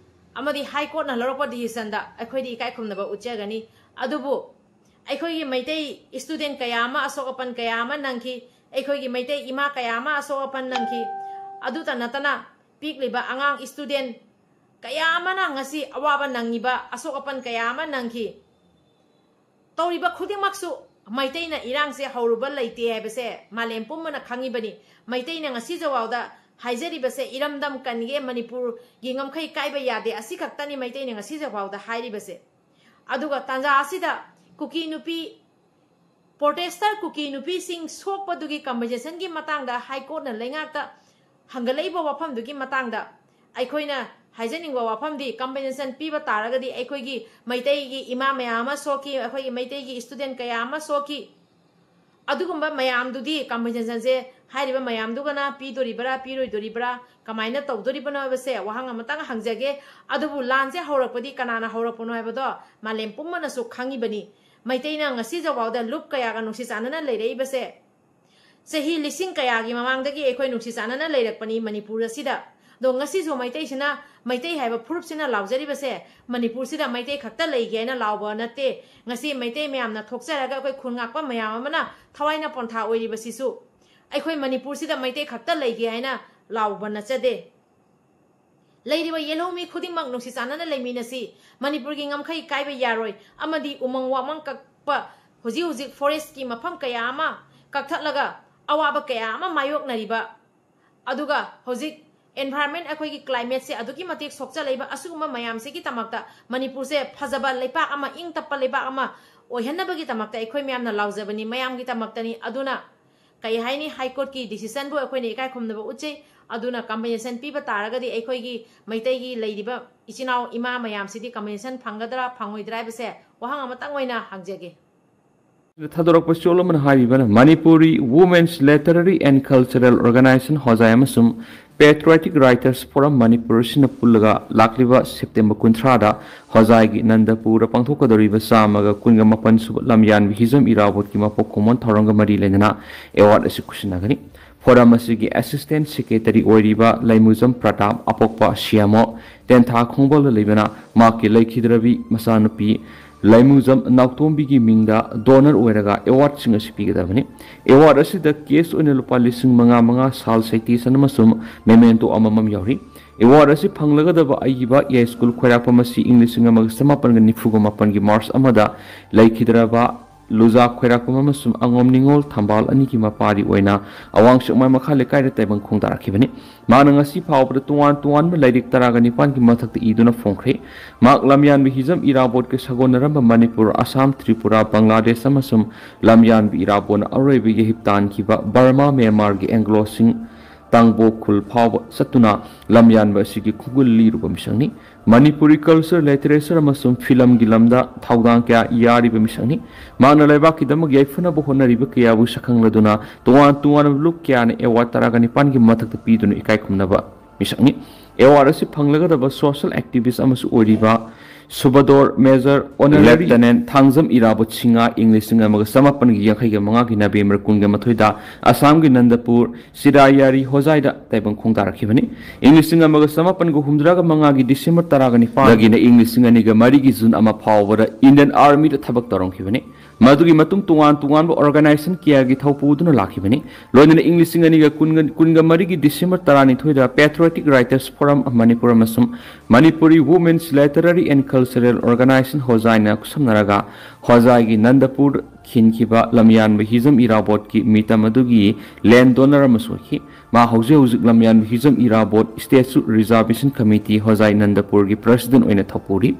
ꯑꯃꯗꯤ ꯍꯥꯏ ꯀꯣꯔꯠꯅ ꯂꯧꯔꯛꯄ ꯗꯤꯁꯤꯖꯟꯗ ꯑꯩꯈꯣꯏꯗꯤ ꯏꯀꯥꯏ ꯈꯨꯝꯅꯕ ꯎꯠꯆꯒꯅꯤ꯫ ꯑꯗꯨꯕꯨ ꯑꯩꯈꯣꯏꯒꯤ ꯃꯩꯇꯩ ꯏꯁꯇꯨꯗꯦꯟ ꯀꯌꯥ ꯑꯃ ꯑꯁꯣꯛ ꯑꯄꯟ ꯀꯌꯥ ꯑꯃ ꯅꯪꯈꯤ꯫ ꯑꯩꯈꯣꯏꯒꯤ ꯃꯩꯇꯩ ꯏꯃꯥ ꯀꯌꯥ ꯑꯃ ꯑꯁꯣꯛ ꯑꯄꯟ ꯅꯪꯈꯤ꯫ ꯑꯗꯨꯇ ꯅꯠꯇꯅ ꯄꯤꯛꯂꯤꯕ ꯑꯉꯥꯡ ꯏꯁꯇꯨꯗꯦꯟ ꯀꯌꯥ ꯑꯃꯅ ꯉꯁꯤ ꯑꯋꯥꯕ ꯅꯪꯉꯤꯕ, ꯑꯁꯣꯛ ꯑꯄꯟ ꯀꯌꯥ ꯑꯃ ꯅꯪꯈꯤ꯫ ꯇꯧꯔꯤꯕ ꯈꯨꯗꯤꯡꯃꯛꯁꯨ ꯃꯩꯇꯩꯅ ꯏꯔꯥꯡꯁꯦ ꯍꯧꯔꯨꯕ ꯂꯩꯇꯦ ꯍꯥꯏꯕꯁꯦ ꯃꯥꯂꯦꯝ ꯄꯨꯝꯕꯅ ꯈꯪꯉꯤꯕꯅꯤ꯫ ꯃꯩꯇꯩꯅ ꯉꯁꯤꯐꯥꯎꯗ ꯍꯥꯏꯖꯔꯤꯕꯁꯦ, "ꯏꯔꯝꯗꯝ ꯀꯟꯒꯦ, ꯃꯅꯤꯄꯨꯔꯒꯤ ꯉꯝꯈꯩ ꯀꯥꯏꯕ ꯌꯥꯗꯦ", ꯑꯁꯤ ꯈꯛꯇꯅꯤ ꯃꯩꯇꯩꯅ ꯉꯁꯤꯐꯥꯎꯗ ꯍꯥꯏꯔꯤꯕꯁꯦ꯫ ꯑꯗꯨꯒ ꯇꯥꯟꯖꯥ ꯑꯁꯤꯗ ꯀꯨꯀꯤ ꯅꯨꯄꯤ, ꯄ꯭ꯔꯣꯇꯦꯁꯇꯔ ꯀꯨꯀꯤ ꯅꯨꯄꯤꯁꯤꯡ ꯁꯣꯛꯄꯗꯨꯒꯤ ꯀꯝꯄꯦꯟꯁꯦꯁꯟꯒꯤ ꯃꯇꯥꯡꯗ ꯍꯥꯏ ꯀꯣꯔꯠꯅ ꯂꯩꯉꯥꯛꯇ ꯍꯪꯒꯠꯂꯛꯏꯕ ꯋꯥꯐꯝꯗꯨꯒꯤ ꯃꯇꯥꯡꯗ ꯑꯩꯈꯣꯏꯅ ꯍꯥꯏꯖꯅꯤꯡꯕ ꯋꯥꯐꯝꯗꯤ, ꯀꯝꯄꯦꯟꯁꯦꯁꯟ ꯄꯤꯕ ꯇꯥꯔꯒꯗꯤ ꯑꯩꯈꯣꯏꯒꯤ ꯃꯩꯇꯩꯒꯤ ꯏꯃꯥ ꯃꯌꯥꯝ ꯑꯃ ꯁꯣꯛꯈꯤ, ꯑꯩꯈꯣꯏꯒꯤ ꯃꯩꯇꯩꯒꯤ ꯏꯁꯇꯨꯗꯦꯟ ꯀꯌꯥ ꯑꯃ ꯁꯣꯛꯈꯤ꯫ ꯑꯗꯨꯒꯨꯝꯕ ꯃꯌꯥꯝꯗꯨꯗꯤ ꯀꯝꯄꯦꯟꯁꯦꯁꯟꯁꯦ ꯍꯥꯏꯔꯤꯕ ꯃꯌꯥꯝꯗꯨꯒꯅ ꯄꯤꯗꯣꯔꯤꯕ꯭ꯔꯥ, ꯄꯤꯔꯣꯏꯗꯣꯔꯤꯕ꯭ꯔꯥ, ꯀꯃꯥꯏꯅ ꯇꯧꯗꯣꯔꯤꯕꯅꯣ ꯍꯥꯏꯕꯁꯦ ꯋꯥꯍꯪ ꯑꯃꯇꯪ ꯍꯪꯖꯒꯦ꯫ ꯑꯗꯨꯕꯨ ꯂꯥꯟꯁꯦ ꯍꯧꯔꯛꯄꯗꯤ ꯀꯅꯥꯅ ꯍꯧꯔꯛꯄꯅꯣ ꯍꯥꯏꯕꯗꯣ ꯃꯥꯂꯦꯝ ꯄꯨꯝꯕꯅꯁꯨ ꯈꯪꯉꯤꯕꯅꯤ꯫ ꯃꯩꯇꯩꯅ ꯉꯁꯤꯐꯥꯎꯗ ꯂꯨꯞ ꯀꯌꯥꯒ ꯅꯨꯡꯁꯤ ꯆꯥꯟꯅꯅ ꯂꯩꯔꯛꯏꯕꯁꯦ ꯆꯍꯤ ꯂꯤꯁꯤꯡ ꯀꯌꯥꯒꯤ ꯃꯃꯥꯡꯗꯒꯤ ꯑꯩꯈꯣꯏ ꯅꯨꯡꯁꯤ ꯆꯥꯟꯅꯅ ꯂꯩꯔꯛꯄꯅꯤ ꯃꯅꯤꯄꯨꯔ ꯑꯁꯤꯗ꯫ ꯑꯗꯣ ꯉꯁꯤꯁꯨ ꯃꯩꯇꯩꯁꯤꯅ ꯃꯩꯇꯩ ꯍꯥꯏꯕ ꯐꯨꯔꯨꯞꯁꯤꯅ ꯂꯥꯎꯖꯔꯤꯕꯁꯦ ꯃꯅꯤꯄꯨꯔꯁꯤꯗ ꯃꯩꯇꯩ ꯈꯛꯇ ꯂꯩꯒꯦ ꯍꯥꯏꯅ ꯂꯥꯎꯕ ꯅꯠꯇꯦ꯫ ꯉꯁꯤ ꯃꯩꯇꯩ ꯃꯌꯥꯝꯅ ꯊꯣꯛꯆꯔꯒ ꯑꯩꯈꯣꯏ ꯈꯨꯟ ꯉꯥꯛꯄ ꯃꯌꯥꯝ ꯑꯃꯅ ꯊꯋꯥꯏꯅ ꯄꯣꯟꯊꯥ ꯑꯣꯏꯔꯤꯕꯁꯤꯁꯨ ꯑꯩꯈꯣꯏ ꯃꯅꯤꯄꯨꯔꯁꯤꯗ ꯃꯩꯇꯩ ꯈꯛꯇ ꯂꯩꯒꯦ ꯍꯥꯏꯅ ꯂꯥꯎꯕ ꯅꯠꯆꯗꯦ꯫ ꯂꯩꯔꯤꯕ ꯌꯦꯜꯍꯧꯃꯤ ꯈꯨꯗꯤꯡꯃꯛ ꯅꯨꯡꯁꯤ ꯆꯥꯟꯅꯅ ꯂꯩꯃꯤꯟꯅꯁꯤ꯫ ꯃꯅꯤꯄꯨꯔꯒꯤ ꯉꯝꯈꯩ ꯀꯥꯏꯕ ꯌꯥꯔꯣꯏ ꯑꯃꯗꯤ ꯎꯃꯪ ꯋꯥꯃꯪ ꯀꯛꯄ, ꯍꯧꯖꯤꯛ ꯍꯧꯖꯤꯛ ꯐꯣꯔꯦꯁꯀꯤ ꯃꯐꯝ ꯀꯌꯥ ꯑꯃ ꯀꯛꯊꯠꯂꯒ ꯑꯋꯥꯕ ꯀꯌꯥ ꯑꯃ ꯃꯥꯌꯣꯛꯅꯔꯤꯕ, ꯑꯗꯨꯒ ꯍꯧꯖꯤꯛ ꯏꯟꯚꯥꯏꯔꯟꯃꯦꯟ, ꯑꯩꯈꯣꯏꯒꯤ ꯀ꯭ꯂꯥꯏꯃꯦꯠꯁꯦ ꯑꯗꯨꯛꯀꯤ ꯃꯇꯤꯛ ꯁꯣꯛꯆꯜꯂꯛꯏꯕ, ꯑꯁꯤꯒꯨꯝꯕ ꯃꯌꯥꯝꯁꯤꯒꯤꯗꯃꯛꯇ ꯃꯅꯤꯄꯨꯔꯁꯦ ꯐꯖꯕ ꯂꯩꯄꯥꯛ ꯑꯃ, ꯏꯪ ꯇꯞꯄ ꯂꯩꯄꯥꯛ ꯑꯃ ꯑꯣꯏꯍꯟꯅꯕꯒꯤꯗꯃꯛꯇ ꯑꯩꯈꯣꯏ ꯃꯌꯥꯝꯅ ꯂꯥꯎꯖꯕꯅꯤ, ꯃꯌꯥꯝꯒꯤꯗꯃꯛꯇꯅꯤ꯫ ꯑꯗꯨꯅ ꯀꯩ ꯍꯥꯏꯅꯤ, ꯍꯥꯏ ꯀꯣꯔꯠꯀꯤ ꯗꯤꯁꯤꯖꯟꯕꯨ ꯑꯩꯈꯣꯏꯅ ꯏꯀꯥꯏ ꯈꯨꯝꯅꯕ ꯎꯠꯆꯩ꯫ ꯑꯗꯨꯅ ꯀꯝꯄꯦꯟꯁꯦꯁꯟ ꯄꯤꯕ ꯇꯥꯔꯒꯗꯤ ꯑꯩꯈꯣꯏꯒꯤ ꯃꯩꯇꯩꯒꯤ ꯂꯩꯔꯤꯕ ꯏꯆꯤꯟ ꯏꯅꯥꯎ ꯏꯃꯥ ꯃꯌꯥꯝꯁꯤꯗꯤ ꯀꯝꯄꯦꯟꯁꯦꯁꯟ ꯐꯪꯒꯗ꯭ꯔꯥ ꯐꯪꯉꯣꯏꯗ꯭ꯔꯥ ꯍꯥꯏꯕꯁꯦ ꯋꯥꯍꯪ ꯑꯃꯇꯪ ꯑꯣꯏꯅ ꯍꯪꯖꯒꯦ꯫ ꯊꯥꯗꯣꯔꯛꯄ ꯆꯣꯜ ꯑꯃꯅ ꯍꯥꯏꯔꯤꯕꯅ Manipuri Women's Literary and Cultural Organization ꯍꯣꯖꯥꯏ ꯑꯃꯁꯨꯡ Patriotic Writers Forum ꯃꯅꯤꯄꯨꯔ ꯑꯁꯤꯅ ꯄꯨꯜꯂꯒ ꯂꯥꯛꯂꯤꯕ ꯁꯦꯞꯇꯦꯝꯕꯔ ꯀꯨꯟꯊ꯭ꯔꯥꯗ ꯍꯣꯖꯥꯏꯒꯤ ꯅꯟꯗꯄꯨꯔꯗ ꯄꯥꯡꯊꯣꯛꯀꯗꯧꯔꯤꯕ ꯆꯥꯝꯃꯒ ꯀꯨꯟꯒ ꯃꯥꯄꯟ ꯁꯨꯕ ꯂꯝꯌꯥꯟꯕ ꯍꯤꯖꯝ ꯏꯔꯥꯕꯣꯠꯀꯤ ꯃꯄꯣꯛ ꯀꯨꯝꯑꯣꯟ ꯊꯧꯔꯝꯒ ꯃꯔꯤ ꯂꯩꯅꯅ ꯑꯦꯋꯥꯔꯗ ꯑꯁꯤ ꯈꯨꯠꯁꯤꯟꯅꯒꯅꯤ꯫ ꯐꯣꯔꯝ ꯑꯁꯤꯒꯤ ꯑꯦꯁꯤꯁꯇꯦꯟ ꯁꯦꯀ꯭ꯔꯦꯇꯔꯤ ꯑꯣꯏꯔꯤꯕ ꯂꯩꯃꯨꯖꯝ ꯄ꯭ꯔꯇꯥꯞ, ꯑꯄꯣꯛꯄ ꯁꯤꯌꯥꯃꯣ, ꯇꯦꯟꯊꯥ ꯈꯣꯡꯕꯥꯜꯗ ꯂꯩꯕꯅ, ꯃꯍꯥꯛꯀꯤ ꯂꯩꯈꯤꯗ꯭ꯔꯕꯤ ꯃꯆꯥꯅꯨꯄꯤ ꯂꯩꯃꯨꯖꯝ ꯅꯥꯎꯇꯣꯝꯕꯤꯒꯤ ꯃꯤꯡꯗ ꯗꯣꯅꯔ ꯑꯣꯏꯔꯒ ꯑꯦꯋꯥꯔꯗꯁꯤꯡ ꯑꯁꯤ ꯄꯤꯒꯗꯕꯅꯤ꯫ ꯑꯦꯋꯥꯔꯗ ꯑꯁꯤꯗ ꯀꯦꯁ ꯑꯣꯏꯅ ꯂꯨꯄꯥ ꯂꯤꯁꯤꯡ ꯃꯉꯥ ꯃꯉꯥ, ꯁꯥꯜ ꯁꯥꯏꯇꯦꯁꯟ ꯑꯃꯁꯨꯡ ꯃꯦꯃꯦꯟꯇꯣ ꯑꯃꯃꯝ ꯌꯥꯎꯔꯤ꯫ ꯑꯦꯋꯥꯔꯗ ꯑꯁꯤ ꯐꯪꯂꯒꯗꯕ ꯑꯏꯕ ꯌꯥꯏꯁ꯭ꯀꯨꯜ ꯈ꯭ꯋꯥꯏꯔꯥꯛꯄꯝ ꯑꯁꯤ ꯏꯪ ꯂꯤꯁꯤꯡ ꯑꯃꯒ ꯆꯃꯥꯄꯟꯒ ꯅꯤꯐꯨꯒ ꯃꯥꯄꯟꯒꯤ ꯃꯥꯔꯆ ꯑꯃꯗ ꯂꯩꯈꯤꯗ꯭ꯔꯕ ꯂꯨꯖꯥ ꯈ꯭ꯋꯥꯏꯔꯥꯛꯄꯝ ꯑꯃꯁꯨꯡ ꯑꯉꯣꯝ ꯅꯤꯉꯣꯜ ꯊꯝꯕꯥꯜ ꯑꯅꯤꯒꯤ ꯃꯄꯥꯔꯤ ꯑꯣꯏꯅ ꯑꯋꯥꯡ ꯁꯦꯛꯃꯥꯏ ꯃꯈꯥ ꯂꯩꯀꯥꯏꯗ ꯇꯥꯏꯕꯪ ꯈꯣꯡꯗꯥꯔꯛꯈꯤꯕꯅꯤ꯫ ꯃꯍꯥꯛꯅ ꯉꯁꯤ ꯐꯥꯎꯕꯗ ꯇꯣꯉꯥꯟ ꯇꯣꯉꯥꯟꯕ ꯂꯥꯏꯔꯤꯛ ꯇꯔꯥꯒ ꯅꯤꯄꯥꯟꯒꯤ ꯃꯊꯛꯇ ꯏꯗꯨꯅ ꯐꯣꯡꯈ꯭ꯔꯦ꯫ ꯃꯍꯥꯛ ꯂꯝꯌꯥꯟꯕ ꯍꯤꯖꯝ ꯏꯔꯥꯕꯣꯠꯀ ꯁꯥꯒꯣꯟꯅꯔꯝꯕ ꯃꯅꯤꯄꯨꯔ, ꯑꯁꯥꯝ, ꯇ꯭ꯔꯤꯄꯨꯔꯥ, ꯕꯪꯒ꯭ꯂꯥꯗꯦꯁ ꯑꯃꯁꯨꯡ ꯂꯝꯌꯥꯟꯕ ꯏꯔꯥꯕꯣꯠꯅ ꯑꯔꯣꯏꯕ ꯌꯩꯍꯤꯞ ꯇꯥꯟꯈꯤꯕ ꯕꯔꯃꯥ, ꯃ꯭ꯌꯥꯟꯃꯥꯔꯒꯤ ꯑꯦꯡꯒ꯭ꯂꯣꯁꯤꯡ ꯇꯥꯡꯕꯣ ꯈꯨꯜ ꯐꯥꯎꯕ ꯆꯠꯇꯨꯅ ꯂꯝꯌꯥꯟꯕ ꯑꯁꯤꯒꯤ ꯈꯣꯡꯒꯨꯜ ꯂꯤꯔꯨꯕ ꯃꯤꯁꯛꯅꯤ꯫ ꯃꯅꯤꯄꯨꯔꯤ ꯀꯜꯆꯔ, ꯂꯤꯇꯔꯦꯆꯔ ꯑꯃꯁꯨꯡ ꯐꯤꯂꯝꯒꯤ ꯂꯝꯗ ꯊꯧꯗꯥꯡ ꯀꯌꯥ ꯌꯥꯔꯤꯕ ꯃꯤꯁꯛꯅꯤ꯫ ꯃꯍꯥꯛꯅ ꯂꯩꯕꯥꯛꯀꯤꯗꯃꯛ ꯌꯥꯏꯐꯅꯕ ꯍꯣꯠꯅꯔꯤꯕ ꯀꯌꯥꯕꯨ ꯁꯛꯈꯪꯂꯗꯨꯅ ꯇꯣꯉꯥꯟ ꯇꯣꯉꯥꯟꯕ ꯂꯨꯞ ꯀꯌꯥꯅ ꯑꯦꯋꯥꯔꯗ ꯇꯔꯥꯒ ꯅꯤꯄꯥꯟꯒꯤ ꯃꯊꯛꯇ ꯄꯤꯗꯨꯅ ꯏꯀꯥꯏ ꯈꯨꯝꯅꯕ ꯃꯤꯁꯛꯅꯤ꯫ ꯑꯦꯋꯥꯔꯗ ꯑꯁꯤ ꯐꯪꯂꯒꯗꯕ ꯁꯣꯁꯤꯌꯦꯜ ꯑꯦꯛꯇꯤꯚꯤꯁ꯭ꯠ ꯑꯃꯁꯨ ꯑꯣꯏꯔꯤꯕ ꯁꯨꯕꯗꯣꯔ ꯃꯦꯖꯔ ꯑꯣꯅꯔꯦꯔꯤ ꯂꯦꯐꯇꯤꯅꯦꯟꯠ ꯊꯥꯡꯖꯝ ꯏꯔꯥꯕꯣꯠ ꯁꯤꯡꯍ ꯏꯪ ꯂꯤꯁꯤꯡ ꯑꯃꯒ ꯆꯃꯥꯄꯟꯒ ꯌꯥꯡꯈꯩꯒ ꯃꯉꯥꯒꯤ ꯅꯕꯦꯝꯕꯔ ꯀꯨꯟꯒ ꯃꯥꯊꯣꯏꯗ ꯑꯁꯥꯝꯒꯤ ꯅꯟꯗꯄꯨꯔ ꯁꯤꯔꯥꯌꯥꯔꯤ ꯍꯣꯖꯥꯏꯗ ꯇꯥꯏꯕꯪ ꯈꯣꯡꯗꯥꯔꯛꯈꯤꯕꯅꯤ꯫ ꯏꯪ ꯂꯤꯁꯤꯡ ꯑꯃꯒ ꯆꯃꯥꯄꯟꯒ ꯍꯨꯝꯗ꯭ꯔꯥꯒ ꯃꯉꯥꯒꯤ ꯗꯤꯁꯦꯝꯕꯔ ꯇꯔꯥꯒ ꯅꯤꯄꯥꯟꯗꯒꯤꯅ ꯏꯪ ꯂꯤꯁꯤꯡ ꯑꯅꯤꯒ ꯃꯔꯤꯒꯤ ꯖꯨꯟ ꯑꯃ ꯐꯥꯎꯕꯗ ꯏꯟꯗꯤꯌꯟ ꯑꯥꯔꯃꯤꯗ ꯊꯕꯛ ꯇꯧꯔꯝꯈꯤꯕꯅꯤ꯫ ꯃꯗꯨꯒꯤ ꯃꯇꯨꯡ ꯇꯣꯉꯥꯟ ꯇꯣꯉꯥꯟꯕ ꯑꯣꯔꯒꯅꯥꯏꯖꯦꯁꯟ ꯀꯌꯥꯒꯤ ꯊꯧ ꯄꯨꯗꯨꯅ ꯂꯥꯛꯈꯤꯕꯅꯤ꯫ ꯂꯣꯏꯅꯅ ꯏꯪ ꯂꯤꯁꯤꯡ ꯑꯅꯤꯒ ꯀꯨꯟꯒ, ꯀꯨꯟꯒ ꯃꯔꯤꯒꯤ December ꯇꯔꯥꯅꯤꯊꯣꯏꯗ Patriotic Writers Forum of Manipur ꯑꯃꯁꯨꯡ Manipuri Women's Literary and Cultural Organization ꯍꯣꯖꯥꯏꯅ ꯈꯨꯠꯁꯝꯅꯔꯒ ꯍꯣꯖꯥꯏꯒꯤ ꯅꯟꯗꯄꯨꯔ ꯈꯤꯟꯈꯤꯕ ꯂꯝꯌꯥꯟꯕ ꯍꯤꯖꯝ ꯏꯔꯥꯕꯣꯠꯀꯤ ꯃꯤꯇꯝ ꯑꯗꯨꯒꯤ ꯂꯦꯟ ꯗꯣꯅꯔ ꯑꯃꯁꯨ ꯑꯣꯏꯈꯤ꯫ ꯃꯥ ꯍꯧꯖꯤꯛ ꯍꯧꯖꯤꯛ ꯂꯝꯌꯥꯟꯕ Hijam Irabot statue reservation committee ꯍꯣꯖꯥꯏ ꯅꯟꯗꯄꯨꯔꯒꯤ ꯄ꯭ꯔꯦꯁꯤꯗꯦꯟꯠ ꯑꯣꯏꯅ ꯊꯧꯄꯨꯔꯤ꯫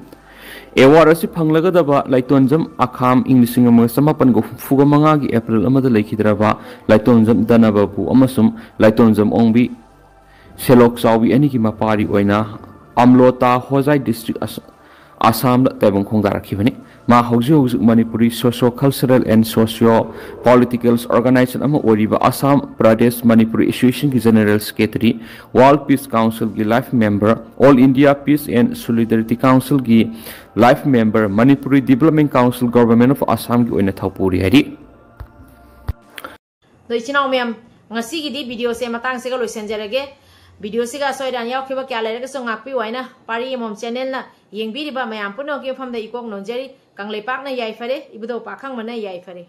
ꯑꯦꯋꯥꯔꯗ ꯑꯁꯤ ꯐꯪꯂꯒꯗꯕ ꯂꯥꯏꯇꯣꯟꯖꯝ ꯑꯈꯥꯝ ꯏꯪ ꯂꯤꯁꯤꯡ ꯑꯃꯒ ꯆꯃꯥꯄꯟꯒ ꯍꯨꯝꯐꯨꯒ ꯃꯉꯥꯒꯤ ꯑꯦꯄ꯭ꯔꯤꯜ ꯑꯃꯗ ꯂꯩꯈꯤꯗ꯭ꯔꯕ ꯂꯥꯏꯇꯣꯟꯖꯝ ꯙꯅꯕꯥꯕꯨ ꯑꯃꯁꯨꯡ ꯂꯥꯏꯇꯣꯟꯖꯝ ꯑꯣꯡꯕꯤ ꯁꯦꯂꯣꯛ ꯆꯥꯎꯕꯤ ꯑꯅꯤꯒꯤ ꯃꯄꯥꯔꯤ ꯑꯣꯏꯅ ꯑꯝꯂꯣꯇꯥ ꯍꯣꯖꯥꯏ ꯗꯤꯁꯇ꯭ꯔꯤꯛ ꯑꯁ-, ꯑꯁꯥꯝꯗ ꯇꯥꯏꯕꯪ ꯈꯣꯡꯗꯥꯔꯛꯈꯤꯕꯅꯤ꯫ ꯃꯥ ꯍꯧꯖꯤꯛ ꯍꯧꯖꯤꯛ Manipuri socio cultural and socio political organization ꯑꯃ ꯑꯣꯏꯔꯤꯕ ꯑꯁꯥꯝ ꯄ꯭ꯔꯗꯦꯁ ꯃꯅꯤꯄꯨꯔꯤ ꯑꯦꯁꯣꯁꯤꯌꯦꯁꯟꯒꯤ ꯖꯦꯅꯔꯦꯜ ꯁꯦꯀ꯭ꯔꯦꯇꯔꯤ, World Peace Councilꯒꯤ life member, All India Peace and Solidarity Councilꯒꯤ life member, Manipuri development council government of ꯑꯁꯥꯝꯒꯤ ꯑꯣꯏꯅ ꯊꯧꯄꯨꯔꯤ ꯍꯥꯏꯔꯤ꯫ ꯑꯗꯣ ꯏꯆꯤꯟ ꯏꯅꯥꯎ ꯃꯌꯥꯝ, ꯉꯁꯤꯒꯤꯗꯤ ꯚꯤꯗꯤꯑꯣꯁꯦ ꯃꯇꯥꯡꯁꯤꯒ ꯂꯣꯏꯁꯤꯟꯖꯔꯒꯦ꯫ ꯚꯤꯗꯤꯑꯣꯁꯤꯒ ꯑꯁꯣꯏ ꯑꯔꯥꯟ ꯌꯥꯎꯈꯤꯕ ꯀꯌꯥ ꯂꯩꯔꯒꯁꯨ ꯉꯥꯛꯄꯤꯌꯨ ꯍꯥꯏꯅ ꯄꯥꯔꯤ ꯑꯃꯃꯝ ꯆꯦꯅꯦꯜꯅ ꯌꯦꯡꯕꯤꯔꯤꯕ ꯃꯌꯥꯝ ꯄꯨꯝꯅꯃꯛꯀꯤ ꯃꯐꯝꯗ ꯏꯀꯣꯛ ꯅꯣꯟꯖꯔꯤ꯫ ꯀꯪꯂꯩꯄꯥꯛꯅ ꯌꯥꯏꯐꯔꯦ, ꯏꯕꯨꯙꯧ ꯄꯥꯈꯪꯕꯅ ꯌꯥꯏꯐꯔꯦ꯫